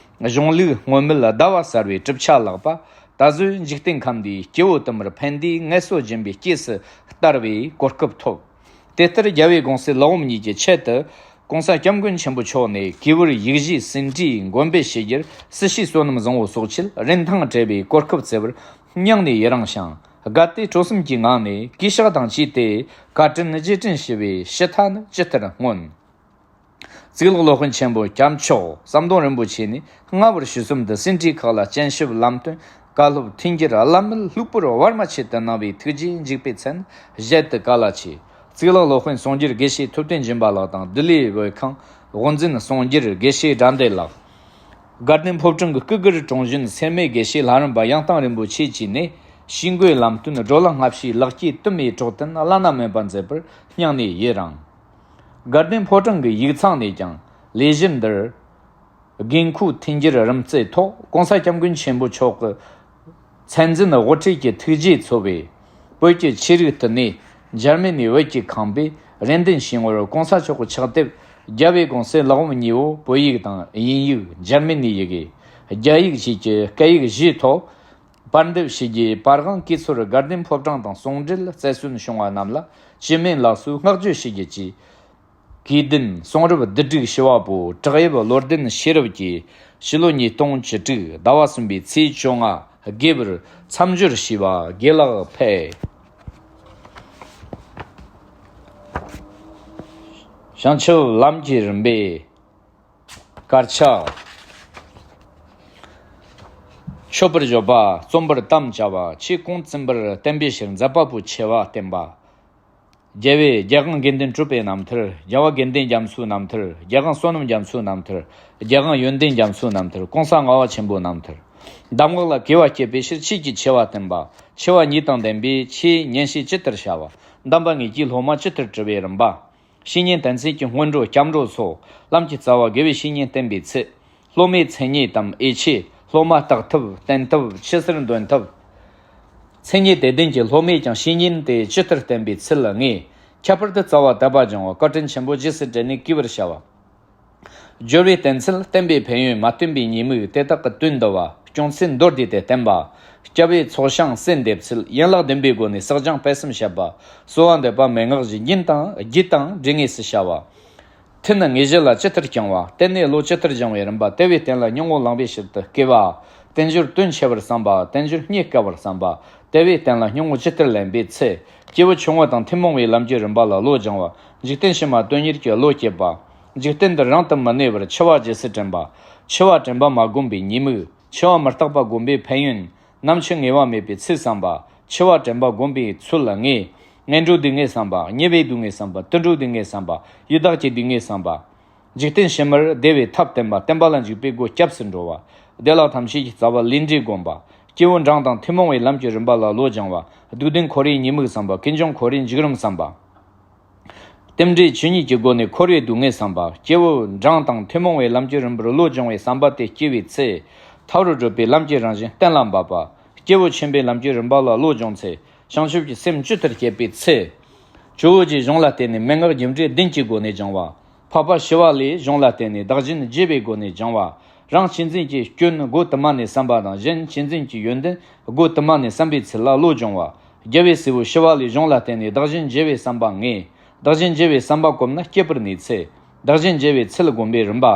གཞུང་ལུགས་སྔོན་མེད་ཟླ་བ་གསར་བའི་གྲུབ་ཆ་ལགས་པ། ད་གཟོད་འཇིག་རྟེན་ཁམས་འདིའི་སྐྱེ་བོ་དུ་མར་ཕན་བདེའི་ངལ་གསོ་སྦྱིན་པའི་སྐྱེས་སུ་བསྟར་བའི་གོ་སྐབས་ཐོབ། དེ་ལྟར་རྒྱལ་བའི་དགོངས་གསལ་ཀློག་འབུམ་གཉིས་ཀྱི་ཆེད་དུ་གོང་ས་སྐྱབས་མགོན་ཆེན་པོ་མཆོག་ནས་གུས་པར་ཡིག་བཞིའི་ཟིན་བྲིས་འགོད་འབུལ་ཞུ་རྒྱུར་སྲིད་ཞུའི་བསོད་ནམས་བཟང་པོ་སོགས་ཆེད་རིན་ཐང་བྲལ་བའི་གོ་སྐབས་བསྩལ་བར་སྙིང་ནས་ཡི་རང་ཞིང་། དགའ་དད་སྤྲོ་གསུམ་གྱི་ངང་ནས་གུས་ཕྱག་དང་བཅས་ཏེ་བཀའ་དྲིན་རྗེས་དྲན་ཞུ་བའི་ཕྱི་མཐའ་ནི་ཇི་ལྟར་མངོན། གཙུག་ལག་སློབ་དཔོན་ཆེན་པོ་སྐྱབས་མཆོག་ཟམ་གདོང་རིན་པོ་ཆེ་ནས་སྔ་བར་ཞུ་གསུམ་དུ་ཟིན་བྲིས་ཁག་ལ་སྤྱན་ཞབས་ལམ་སྟོན་བཀའ་སློབ་མཐུན་འགྱུར་བླ་མེད་ལྷུག་པོར་བར་མ་ཆད་དུ་གནང་བའི་ཐུགས་རྗེའི་འཇུག་པའི་མཚན་ཞལ་དུ་བཀའ་ལ་ཆེ། གཙུག་ལག་སློབ་དཔོན་གསུང་སྒྱུར་དགེ་བཤེས་ཐུབ་བསྟན་སྦྱིན་པ་ལགས་དང་ལྡི་ལིའི་བོད་ཁང་དབུ་འཛིན་གསུང་སྒྱུར་དགེ་བཤེས་དགྲ་འདུལ་ལགས། དགའ་ལྡན་ཕོ་བྲང་གི་སྐུ་སྒེར་དྲུང་གཞོན་སེར་མོ་དགེ་བཤེས་ལྷ་རམས་པ་ཡང་དག་རིན་པོ་ཆེ་བཅས་ནས་ཞུས་འགོའི་ལམ་སྟོན་སྒྲོལ་ལ་སྔ་ཕྱིའི་ལེགས་སྐྱེས་དུ་མའི་གྲོགས་དན་བླ་ན་མེད་པ་མཛད་པར་སྙིང་ནས་ཡི་རང་། དགའ་ལྡན་ཕོ་བྲང་གི་ཡིག་ཚང་ནས་ཀྱང་ལས་གཞི་འདིར་དགོས་མཁོ་མཐུན་འགྱུར་རིམ་བརྩེགས་ཐོག་གོང་ས་སྐྱབས་མགོན་ཆེན་པོ་མཆོག་གི་མཚན་འཛིན་དབུ་ཁྲིད་ཀྱི་ཐུགས་རྗེས་འཚོ་བའི་བོད་ཀྱི་ཆོས་རིག་ཏུ་གནས་འཇར་མ་ནི་བོད་ཀྱི་ཁང་པས་རེ་འདུན་ཞུས་པར། གོང་ས་མཆོག་གི་ཕྱག་དེབ་རྒྱལ་བའི་དགོངས་གསལ་ཀློག་འབུམ་གཉིས་པོ་བོད་ཡིག་དང་དབྱིན་ཡིག་འཇར་མ་ནི་ཡི་གེ་རྒྱ་ཡིག་བཅས་ཀྱི་སྐད་ཡིག་བཞིའི་ཐོག་པར་འདེབས་ཞུ་རྒྱུའི་པར་དབང་གིས་ཚུར་དགའ་ལྡན་ཕོ་བྲང་དང་ཟུང་འབྲེལ་བརྩི་སྲོལ་བྱུང་བ་རྣམས་ལ་སྤྱི་སྨན་ལགས་སུ་བསྔགས་བརྗོད་ཞུ་རྒྱུ་བཅས། གུས་ལྡན་གསུང་རབ་བསྡུ་སྒྲིག་ཞུ་བ་པོ་བྲག་གཡབ་བློ་ལྡན་ཤེས་རབ་ཀྱིས་ཕྱི་ལོ་ཉིས་སྟོང་བཅུ་དྲུག་ཟླ་བ་གསུམ་པའི་ཚེས་བཅོ་ལྔ་དགེ་བར་མཚམས་སྦྱོར་ཞུས་པ་དགེ་ལེགས་འཕེལ། བྱང་ཆུབ་ལམ་གྱི་རིམ་པའི་དཀར་ཆག་མཆོད་པར་བརྗོད་པ། རྩོམ་པར་དམ་བཅའ་བ། ཆོས་གོང་བཙུན་པར་བསྟན་པའི་ཕྱིར་མཛད་པ་པོ་ཆེ་བ་བསྟན་པ། རྒྱལ་བའི་རྒྱལ་དབང་དགེ་འདུན་གྲུབ་པའི་རྣམ་ཐར། རྒྱལ་བ་དགེ་འདུན་རྒྱ་མཚོའི་རྣམ་ཐར། རྒྱལ་དབང་བསོད་ནམས་རྒྱ་མཚོའི་རྣམ་ཐར། རྒྱལ་དབང་ཡོན་ཏན་རྒྱ་མཚོའི་རྣམ་ཐར། གོང་ས་ལྔ་པ་ཆེན་པོའི་རྣམ་ཐར། གདམས་ངག་ལ་གུས་པ་བསྐྱེད་པའི་ཕྱིར་ཆོས་ཀྱི་ཆེ་བ་བསྟན་པ། ཆེ་བ་གཉིས་དང་ལྡན་པའི་ཆོས་ཉན་བྱེད་ཇི་ལྟར་བྱ་བ། གདམས་པ་དངོས་ཀྱི་སློབ་མ་ཇི་ལྟར་གྲུབ་པའི་རིམ་པ། བཤེས་གཉེན་བསྟེན་ཚུལ་གྱི་སྔོན་འགྲོ་སྐྱབས་འགྲོ་སོགས་ལམ་གྱི་རྩ་བ། དགེ་བའི་བཤེས་གཉེན་བསྟེན་པའི་ཚུལ། སློབ་མའི་མཚན་ཉིད་དམ་འོས་ཆོས། སློབ་མ་བརྟག་ཐབས་བསྟེན་ཐབས་ཆོས་སར་འདོན་ཐབས། མཚན་ཉིད་དེ་ལྡན་གྱི་སློབ་མས་ཀྱང་བཤེས་གཉེན་དེ་ཇི་ལྟར་བསྟེན་པའི་ཚུལ་ལ་ངེས། ཁྱད་པར་དུ་རྩ་བ་དད་པ་སྦྱང་བ་བཀའ་དྲིན་ཆེན་པོ་རྗེས་སུ་དྲན་ནས་གུས་པར་བྱ་བ། སྦྱོར་བའི་བསྟེན་ཚུལ། བསྟེན་པའི་ཕན་ཡོན། མ་བསྟེན་པའི་ཉེས་དམིགས། དེ་དག་གི་དོན་བསྡུ་བ། སྐྱོང་ཚུལ་མདོར་བསྡུས་ཏེ་བསྟན་པ། སྐྱབས་འོས་ཚོགས་ཞིང་གསོལ་འདེབས་ཚུལ། ཡན་ལག་བདུན་པའི་སྒོ་ནས་བསགས་སྦྱང་སྤེལ་གསུམ་བྱེད་པ། གསོལ་བ་འདེབས་པ་མན་ངག་བཞི་རྒྱུན་དང་རྒྱུད་དང་འབྲེལ་དངོས་སུ་བྱ་བ། ཐུན་ནི་དངོས་གཞི་ལ་ཇི་ལྟར་བསྐྱང་བ། རྟེན་ནི་བློ་ཇི་ལྟར་སྦྱང་བའི་རིམ་པ། དེ་བས་བརྟན་ལ་སྙིང་པོ་བླངས་པའི་ཕྱིར་དུ་བསྐུལ་བ། རྟེན་འབྱོར་དོན་ཆེ་བར་བསམ་པ། རྟེན་འབྱོར་རྙེད་དཀའ་བར་བསམ་པ། དེ་བས་བརྟན་ལ་སྙིང་པོ་ཇི་ལྟར་ལེན་པའི་ཚེ། སྐྱེས་བུ་ཆུང་ངུ་དང་ཐུན་མོང་བའི་ལམ་གྱི་རིམ་པ་ལ་བློ་སྦྱང་བ། འཇིག་རྟེན་ཕྱི་མ་དོན་གཉེར་གྱི་བློ་བསྐྱེད་པ། འཇིག་རྟེན་འདིར་རང་དུ་མི་གནས་པར་འཆི་བ་རྗེས་སུ་དྲན་པ། འཆི་བ་དྲན་པ་མ་བསྒོམས་པའི་ཉེས་དམིགས། འཆི་བ་མི་རྟག་པ་བསྒོམས་པའི་ཕན་ཡོན། ནམ་འཆི་ངེས་པ་མེད་པའི་ཚུལ་བསམ་པ། འཆི་བ་དྲན་པ་བསྒོམས་པའི་ཚུལ་ལ་ངེས། ངན་འགྲོ་སྡུག་བསྔལ་བསམ་པ། ཉེས་པའི་སྡུག་བསྔལ་བསམ་པ། དུད་འགྲོ་སྡུག་བསྔལ་བསམ་པ། ཡི་དྭགས་ཀྱི་སྡུག་བསྔལ་བསམ་པ། འཇིག་རྟེན་ཕྱི་མར་བདེ་བའི་ཐབས་བསྟན་པ། བསྟན་པ་ལ་འཇུག་པའི་སྒོ་སྐྱབས་སུ་འགྲོ་བ། བདེ་བླག་ཐམས་ཅད་ཀྱི་རྩ་བ་ལས་འབྲས་བསྒོམ་པ། སྐྱེས་བུ་འབྲིང་དང་ཐུན་མོང་བའི་ལམ་གྱི་རིམ་པ་ལ་བློ་སྦྱང་བ། སྡུག་བདེན་འཁོར་བའི་ཉེས་དམིགས་བསམ་པ། ཀུན་འབྱུང་འཁོར་བའི་འཇིགས་རུང་བསམ་པ། རྟེན་འབྲེལ་ཆོས་ཉིད་ཀྱི་སྒོ་ནས་འཁོར་བའི་སྡུག་བསྔལ་བསམ་པ། སྐྱེས་བུ་འབྲིང་དང་ཐུན་མོང་བའི་ལམ་གྱི་རིམ་པར་བློ་སྦྱོང་བའི་བསམ་པ་དེ་སྐྱེ་བའི་ཚེ། ཐབས་རུ་གྲུབ་པའི་ལམ་གྱི་རང་བཞིན་གཏན་ལ་འབེབས་པ། སྐྱེས་བུ་ཆེན་པོའི་ལམ་གྱི་རིམ་པ་ལ་བློ་སྦྱོང་ཚེ། བྱང་ཆུབ་ཀྱི་སེམས་ཇི་ལྟར་བསྐྱེད་པའི་ཚེ། ཇོ་བོ་རྗེ་གཞུང་ལ་བརྟེན་ནས་མན་ངག་རྒྱུ་འབྲས་བདུན་གྱི་སྒོ་ནས་སྦྱང་བ། འཕགས་པ་ཞི་བ་ལྷའི་གཞུང་ལ་བརྟེན་ནས་བདག་གཞན་བརྗེ་བའི་སྒོ་ནས་སྦྱང་བ། རང་གཅེས་འཛིན་གྱི་སྐྱོན་སྒོ་དུ་མ་ནས་བསམ་པ་དང་། གཞན་གཅེས་འཛིན་གྱི་ཡོན་ཏན་སྒོ་དུ་མ་ནས་བསམ་པའི་ཚུལ་ལ་བློ་སྦྱོང་བ། རྒྱལ་བའི་སྲས་པོ་ཞི་བ་ལྷའི་གཞུང་ལ་བརྟེན་ནས་བདག་གཞན་བརྗེ་བའི་བསམ་པ་ངེས། བདག་གཞན་བརྗེ་བའི་བསམ་པ་གོམས་ན་སྐྱིད་པར་གནས་ཚེ། བདག་གཞན་བརྗེ་བའི་ཚུལ་བསྒོམ་པའི་རིམ་པ།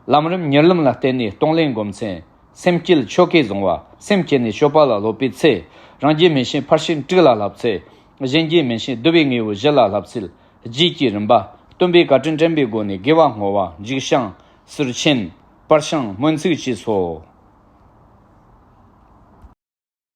ལམ་རིམ་གཉིས་ལམ་ལ་བརྟེན་ནས་གཏོང་ལེན་བསྒོམ་ཚེ། སེམས་བསྐྱེད་ཆོ་གས་བཟུང་བ། སེམས་བསྐྱེད་ནས་སྤྱོད་པ་ལ་སློབ་པའི་ཚེ། རང་རྒྱུད་མིན་ཞེན་ཕར་ཕྱིན་དྲུག་ལ་བསླབ་ཚེ། གཞན་རྒྱུད་མིན་ཞེན་བསྡུ་བའི་དངོས་པོ་བཞི་ལ་བསླབ་ཚུལ། རྗེས་ཀྱི་རིམ་པ། སྟོན་པའི་བཀའ་དྲིན་དྲན་པའི་སྒོ་ནས་དགེ་བ་བསྔོ་བ། མཇུག་བྱང་། ཟུར་ཆེན། བར་བྱང་སྨོན་ཚིག་བཅས་སོ།